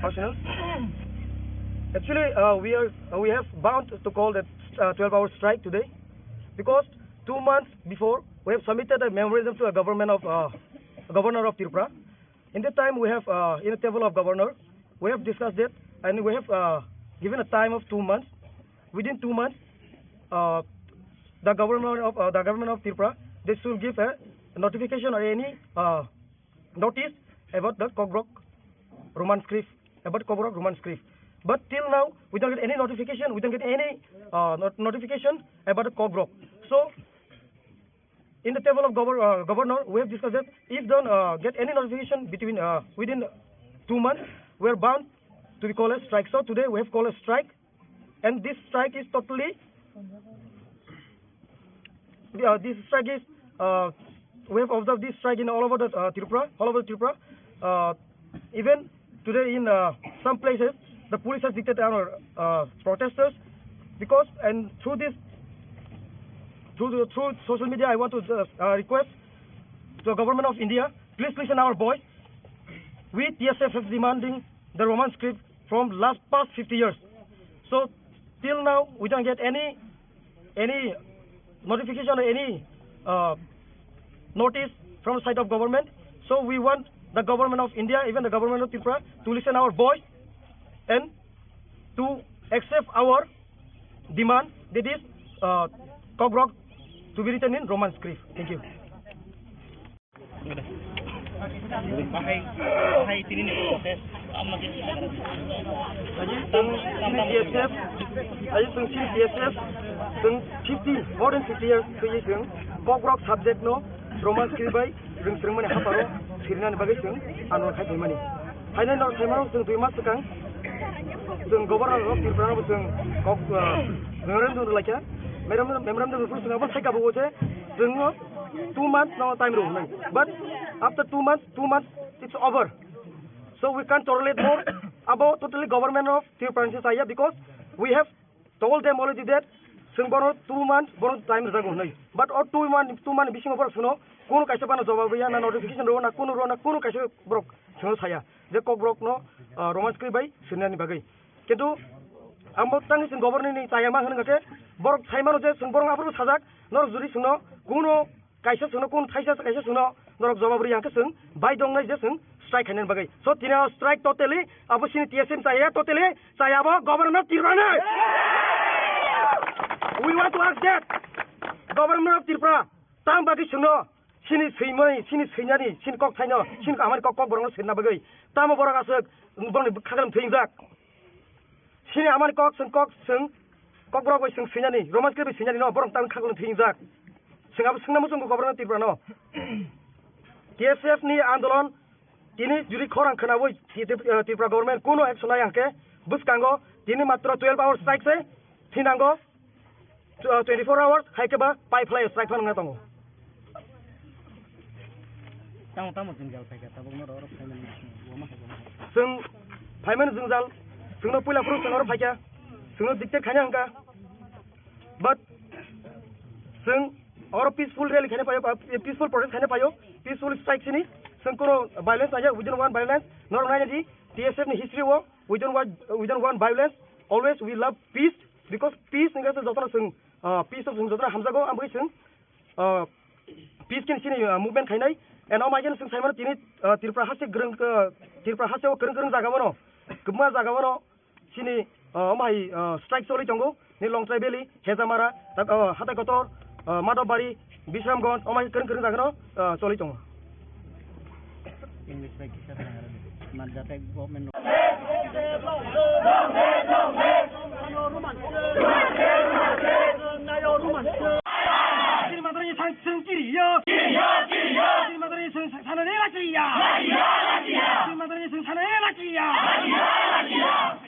personnel. Actually, uh, we are uh, we have bound to call that uh, twelve-hour strike today because two months before we have submitted a memorandum to a government of uh, governor of Tripura. In that time, we have uh, in the table of governor, we have discussed that, and we have uh, given a time of two months. Within two months, uh, the government of uh, the government of Tripura, they should give a notification or any uh, notice about the Kokborok Roman script, about Kokborok Roman script. But till now, we don't get any notification. We don't get any uh, not notification about the Kokborok. So in the table of governor, uh, governor, we have discussed that if don't uh, get any notification between uh, within two months, we are bound to be called a strike. So today we have called a strike, and this strike is totally uh, this strike is uh, we have observed this strike in all over the uh, Tripura, all over Tripura. Uh, even today in uh, some places, the police has dictated our uh, protesters because and through this through the, through social media, I want to uh, uh, request to the government of India, please listen our voice. We T S F have demanding the Roman script from last past fifty years. So till now we don't get any any notification or any uh, notice from the side of government. So we want the government of India, even the government of Tripura, to listen our voice and to accept our demand, that is uh, Kokborok to be written in Roman script. Thank you. Bahai, bahai tini ni protest. Tamo, tamo, tamo. T S F, ayo chwng chini T S F, chwng fifty, more than fifty years twi chwng Kokborok subject no Roman script bai chwng swrwngmani haparo sirinani bagwi chwng ano khai phaimani. Haino no saimano chwng twi mas swkang chwng governor of Tripura no chwng kok, ah, memorandum rwlaikha. Memorandum, memorandum rwphuru chwng abo saikha bo je chwng no two months no time rw hwnwi. But after two months, two months, it's over. So we can't tolerate more. Abo totally government of Tripura ni chaya because we have told them already that chwng bono two months bono time rwjago hwnwi. But o two month, two month bisingo borok chwngno kuno kaisa bono jawab rwya na notification rwya na kuno rwya na kuno kaisa borok chwngno saya je Kokborok no, ah, Roman script bai swinani bagwi. Kintu amo tangwi chwng government ni chaya ma hwnwi khe borok sai mano je chwng borok aphuru sajak norok juri chwngno kuno kaisa chwngno kun thaisa kaisa chwngno norok jawab rwya hwnkhe chwng bai dongnai je chwng strike khainani bagwi. So tini o strike totally abo chini T S F chaya totally chaya abo government of Tripura ni. We want to ask that government of Tripura tam bagwi chwngno chini swimani, chini swinani, chini kok thaino, chini amani kok, kok borokno swina bagwi tamo borok aswk borokni bwkha kwrwng thwingjak. Chini amani kok chwng kok chwng Kokborok bai chwng swinani, Roman script bai swinani no borok tang khakno thwingjak. Chwng abo swngna muchungo government Tripura no. T S F ni andolon tini juri khorang khwnawi Trip-, eh, Tripura government kuno action nai hwnkhe bwskango tini matro twelve hours strike se thinango, tw-, twenty-four hours hai khe ba pai phlai strike phano wngna tongo. Tamo tamo jwngjal phaikha tabukno oro phaimani wama hai wama hai. Chwng phaimani jwngjal, chwngno puila phuru chwng oro phaikha, chwngno dictate khaina hwnkha. But chwng oro peaceful rally khaina phaio, peaceful protest khaina phaio, peaceful strike sini, chwng kuno violence naiya, we don't want violence, norok naina di, T S F ni history o, we don't want, we don't want violence, always we love peace, because peace ni khe jotono chwng, ah, peace o chwng jotono hamjago, ambai chwng, ah, peace khe chini, ah, movement khainai. And o maikhe chwng saimano tini, ah, Tripura haste kwrwng, ah, Tripura haste o kwrwng kwrwng jaga mano, kwbangma jaga mano chini, ah, omo hai, ah, strike choli tongo ni Longtrai Valley, Hejamara, tak, ah, Hatai Kotor, ah, Madhobari, Bisramganj, omo hai kwrwng kwrwng jaga no, ah, choli tongo. English bai kisa tang aro man jate government no. Sri Madre Sang Sang Kiriya. Kiriya, kiriya. Sri Madre Sang Sang Sana Nela Kiriya. Sri Madre Sang Sana Nela Kiriya.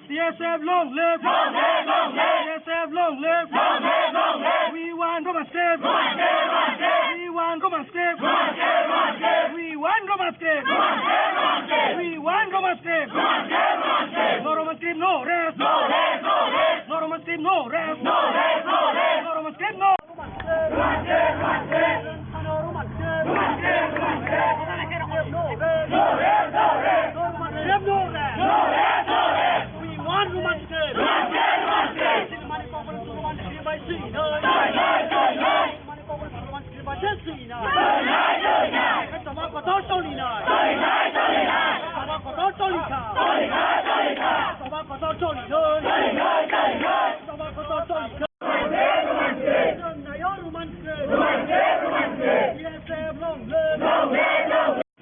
T S F long live! Long live, long live! T S F long live! Long live, long live! We want Roman script! Roman script, Roman script! We want Roman script! Roman script, Roman script! We want Roman script! Roman script, Roman script! We want Roman script! Roman script, Roman script! No Roman script, no rest! No rest, no rest! No Roman script, no rest! No rest, no rest! No Roman script, no! Roman script, Roman script! Roman script, Roman script! No rest! Choli nai. Choli nai, choli nai. Choba kotor choli nai. Choli nai, choli nai. Choba kotor choli kha. Choli nai, choli nai. Choba kotor choli nai. Choli nai, choli nai. Choba kotor choli kha. Romance, romance. Romance, romance. B S F long live. Long live, long live.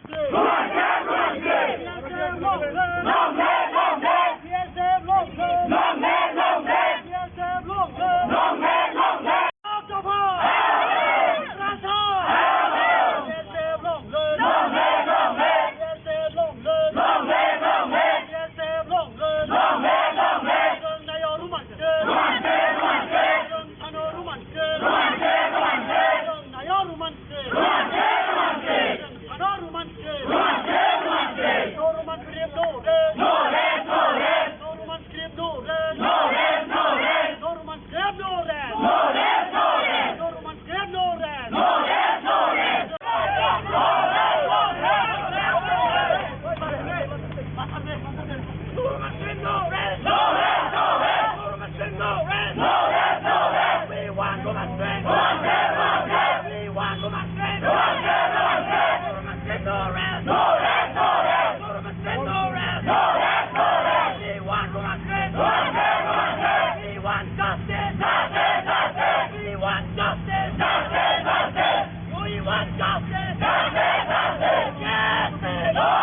We want justice! Justice! Justice! We want justice! Justice! Justice! We want justice! Justice! Justice! Justice!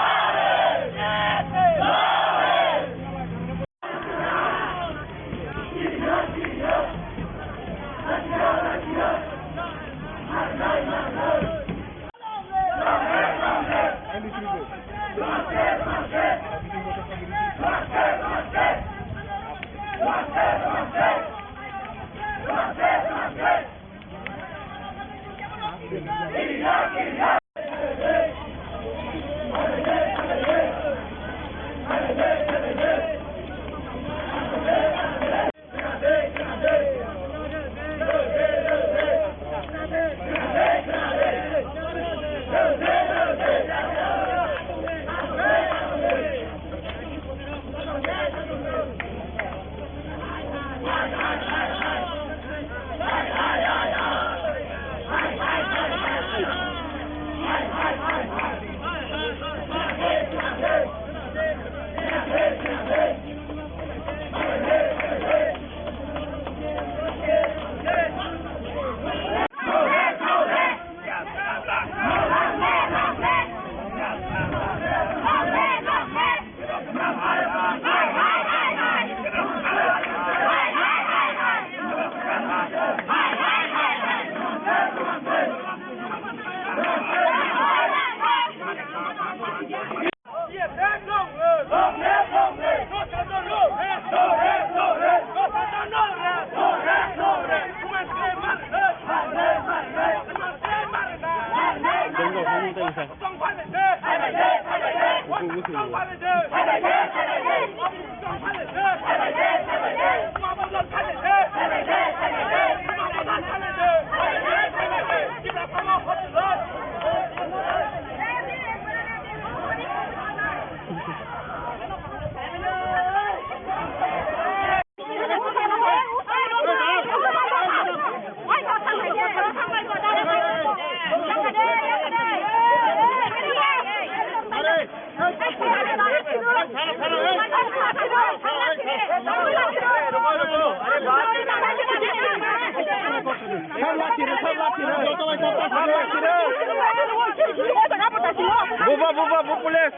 Justice! Buba, buba, bu police.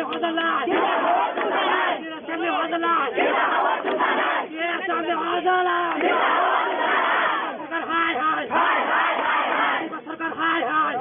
Hazarlar! Assembly hazarlar! Assembly hazarlar! Sokol hai hai! Sokol hai hai!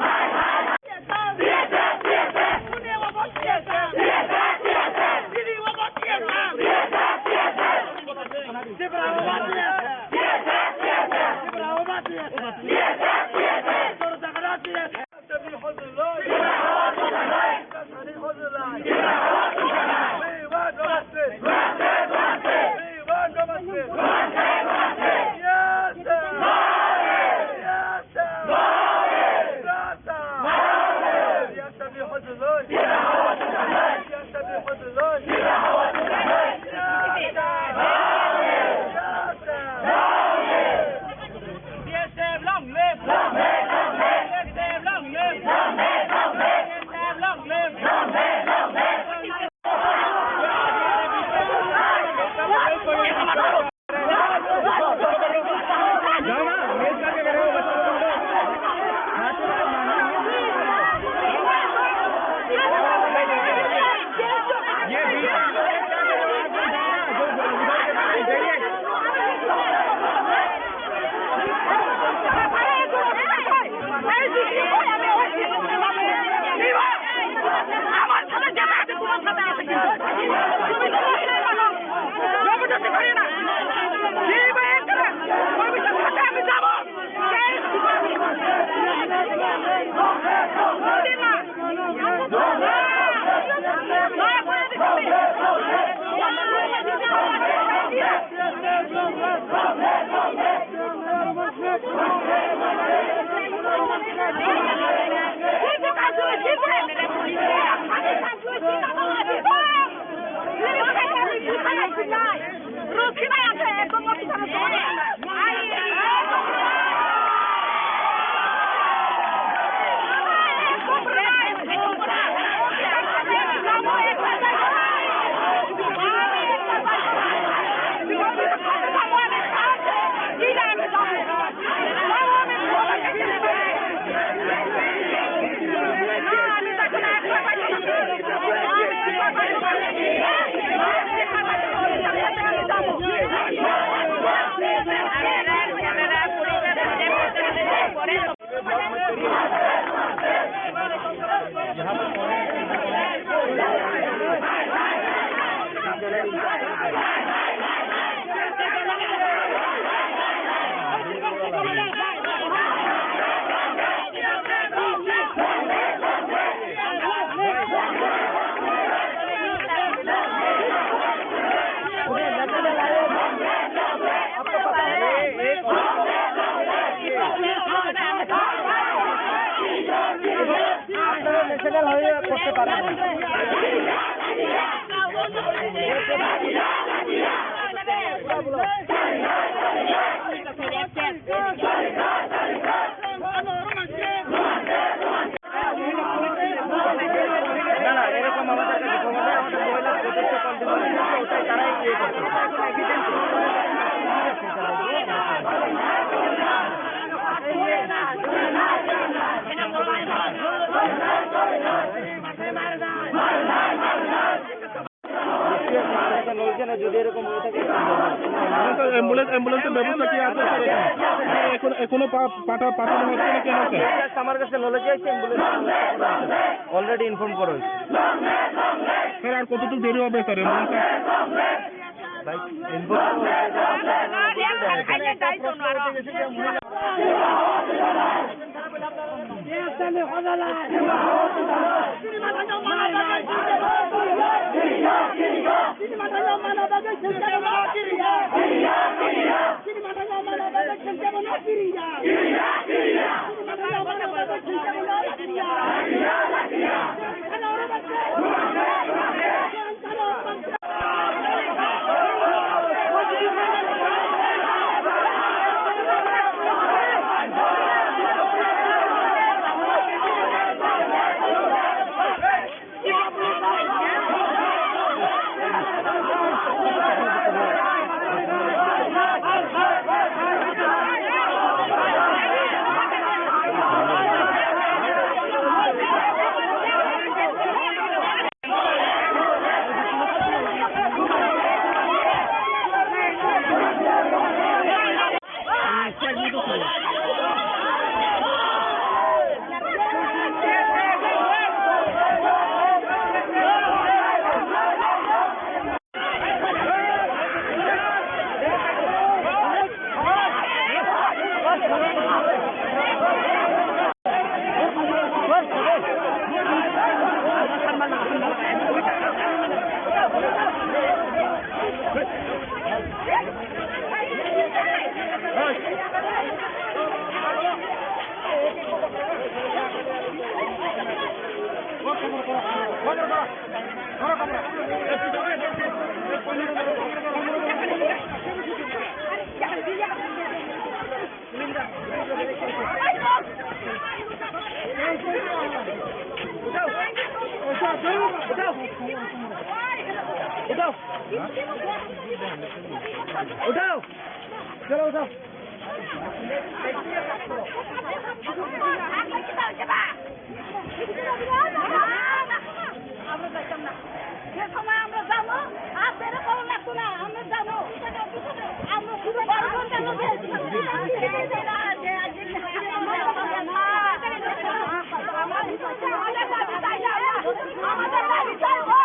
B S F long live! Long live, long live! B S F long live! Long live, long live! B S F long live! Long live, long live! National highway করতে পারবে না। না, না, এরকম আমাদের কাছে ক্ষমতা, আমাদের মহিলা প্রতিষ্ঠা কন্ট্রিবিউশন করছে, ওটাই তারাই ইয়ে করছে। যদি এরকম হয়ে থাকে, আচ্ছা, অ্যাম্বুলেন্স, অ্যাম্বুলেন্সের ব্যবস্থা কি আছে, স্যার, এখানে? এখন, এখনো পা-, পাঠা-, পাঠানো হচ্ছে না কেন, স্যার? Just আমার কাছে নলেজ আছে, অ্যাম্বুলেন্স অলরেডি ইনফর্ম করা হয়েছে। স্যার, আর কতটুকু দেরি হবে, স্যার, অ্যাম্বুলেন্স? ভাই, ইনফর্ম করা হয়েছে। উঠাও, চলো উঠাও। আমরা যাইতাম না। যে সময় আমরা যাবো, আর বেরো করা লাগতো না, আমরা যাবো। আমরা শুধু বারো ঘন্টা মধ্যে আমাদের বাড়ি যাইবো।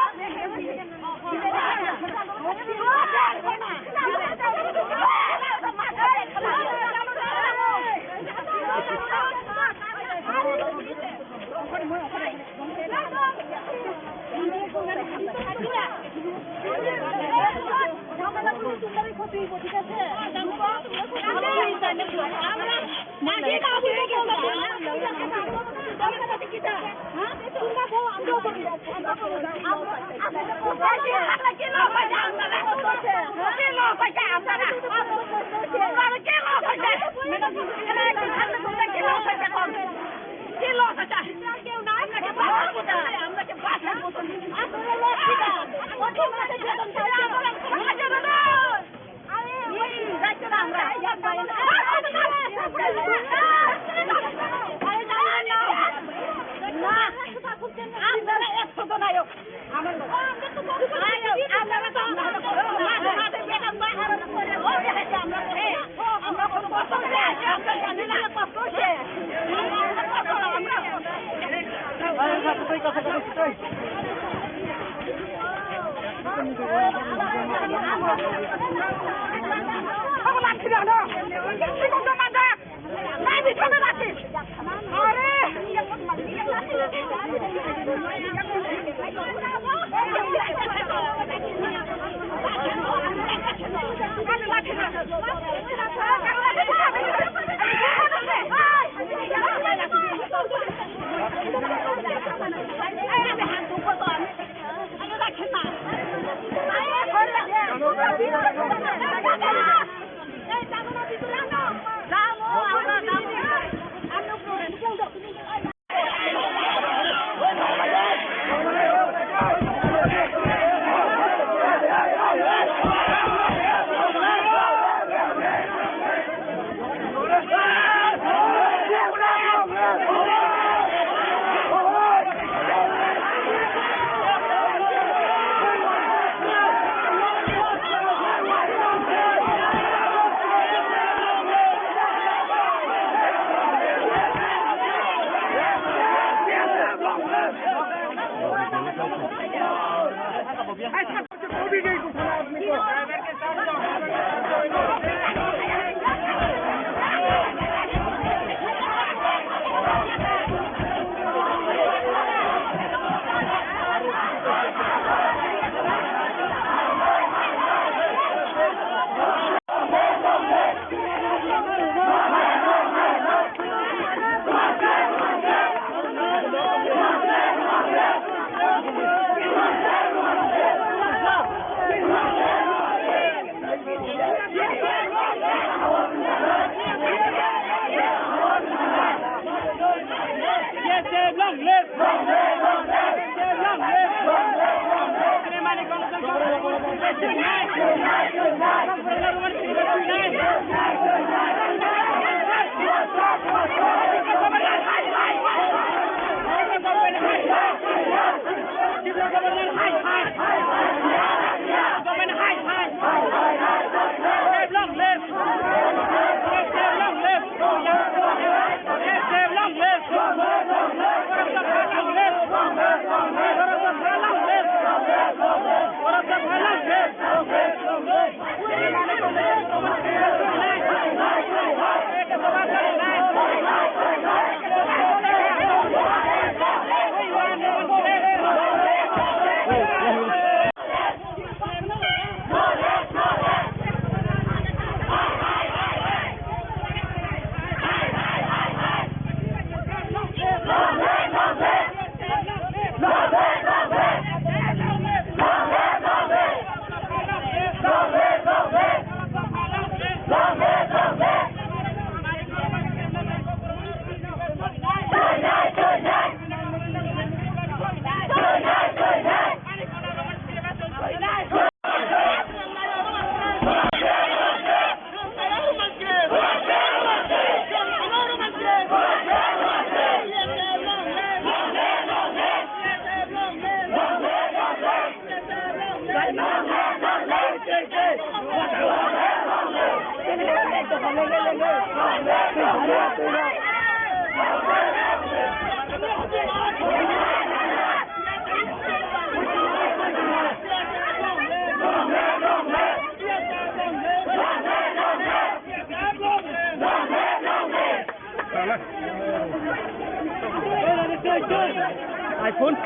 iPhone.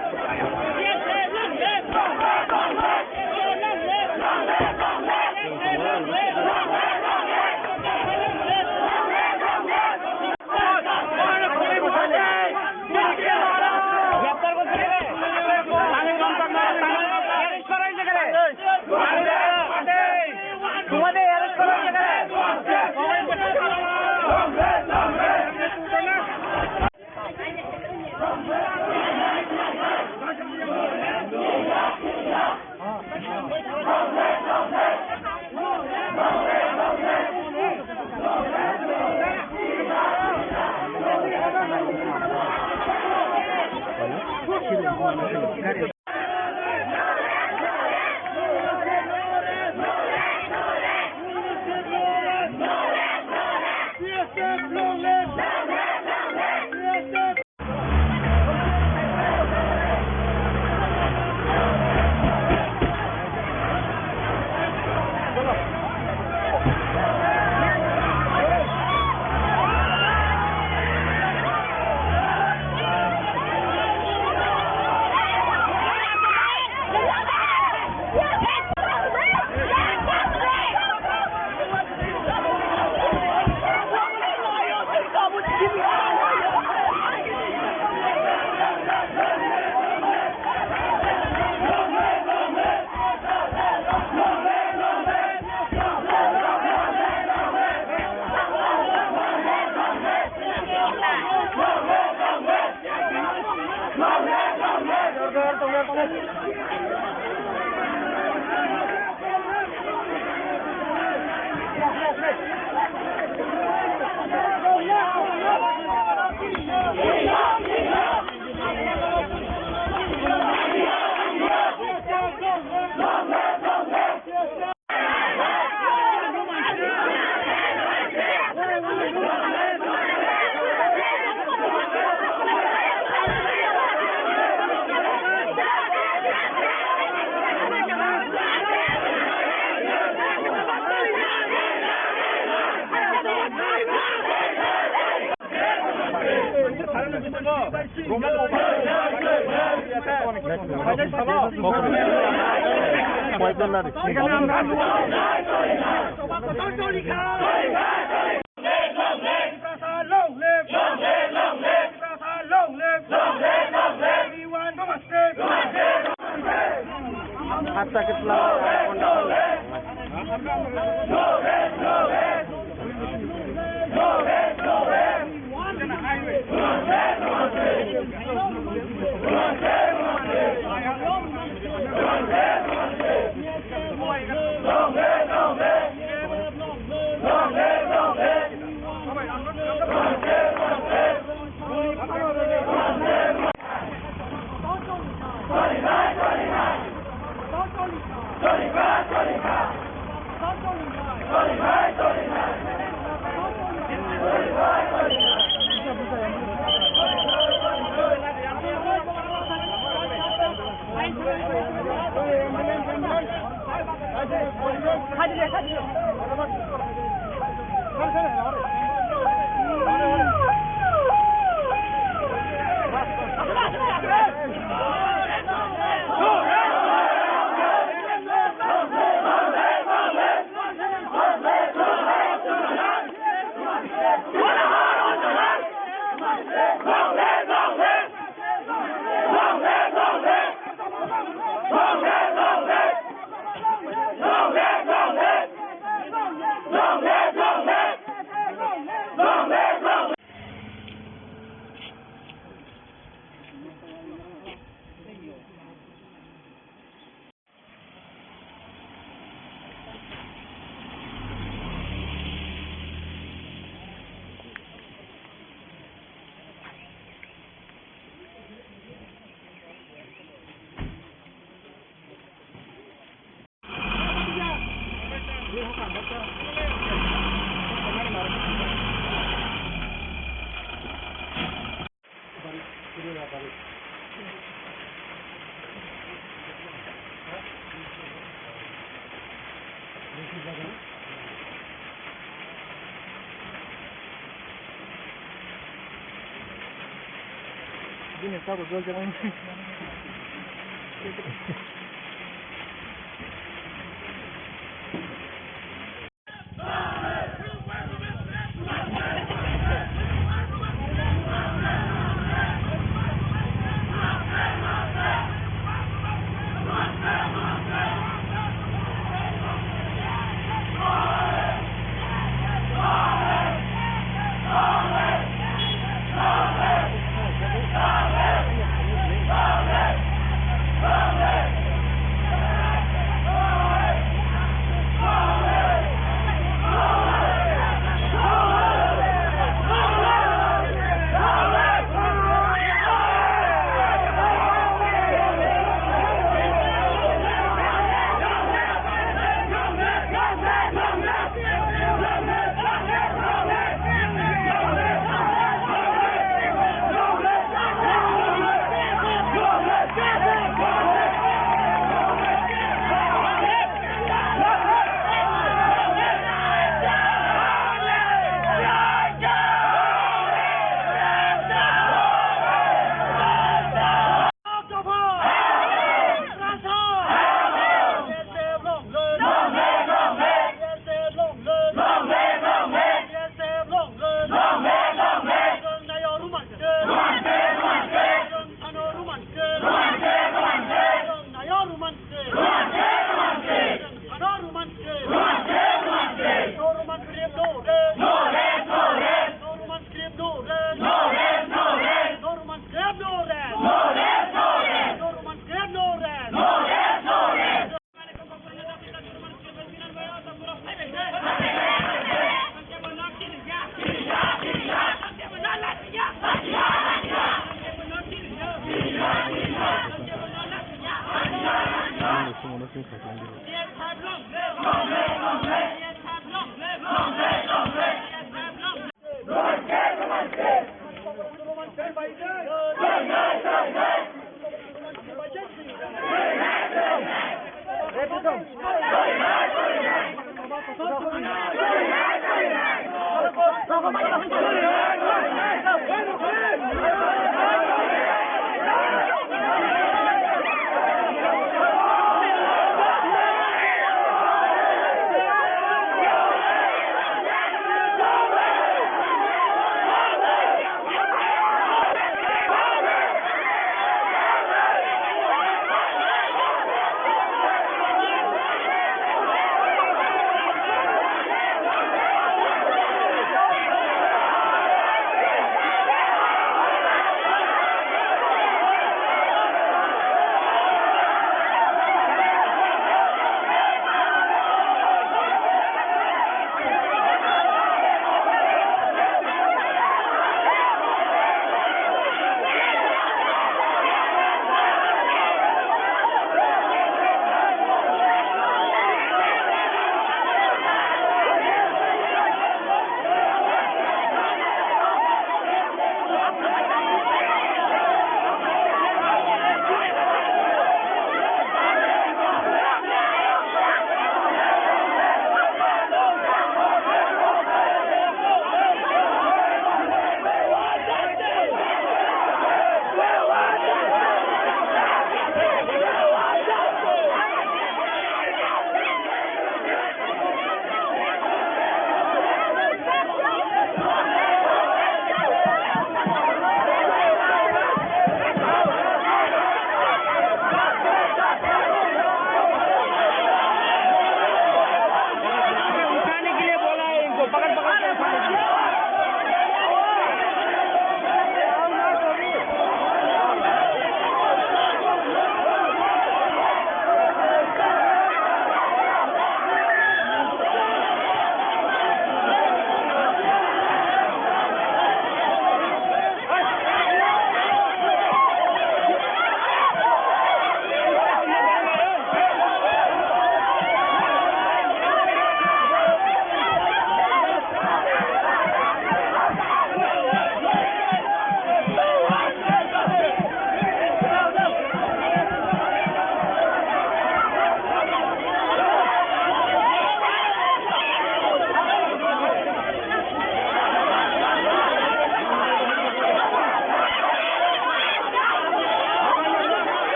Bini tabuk jol jagani.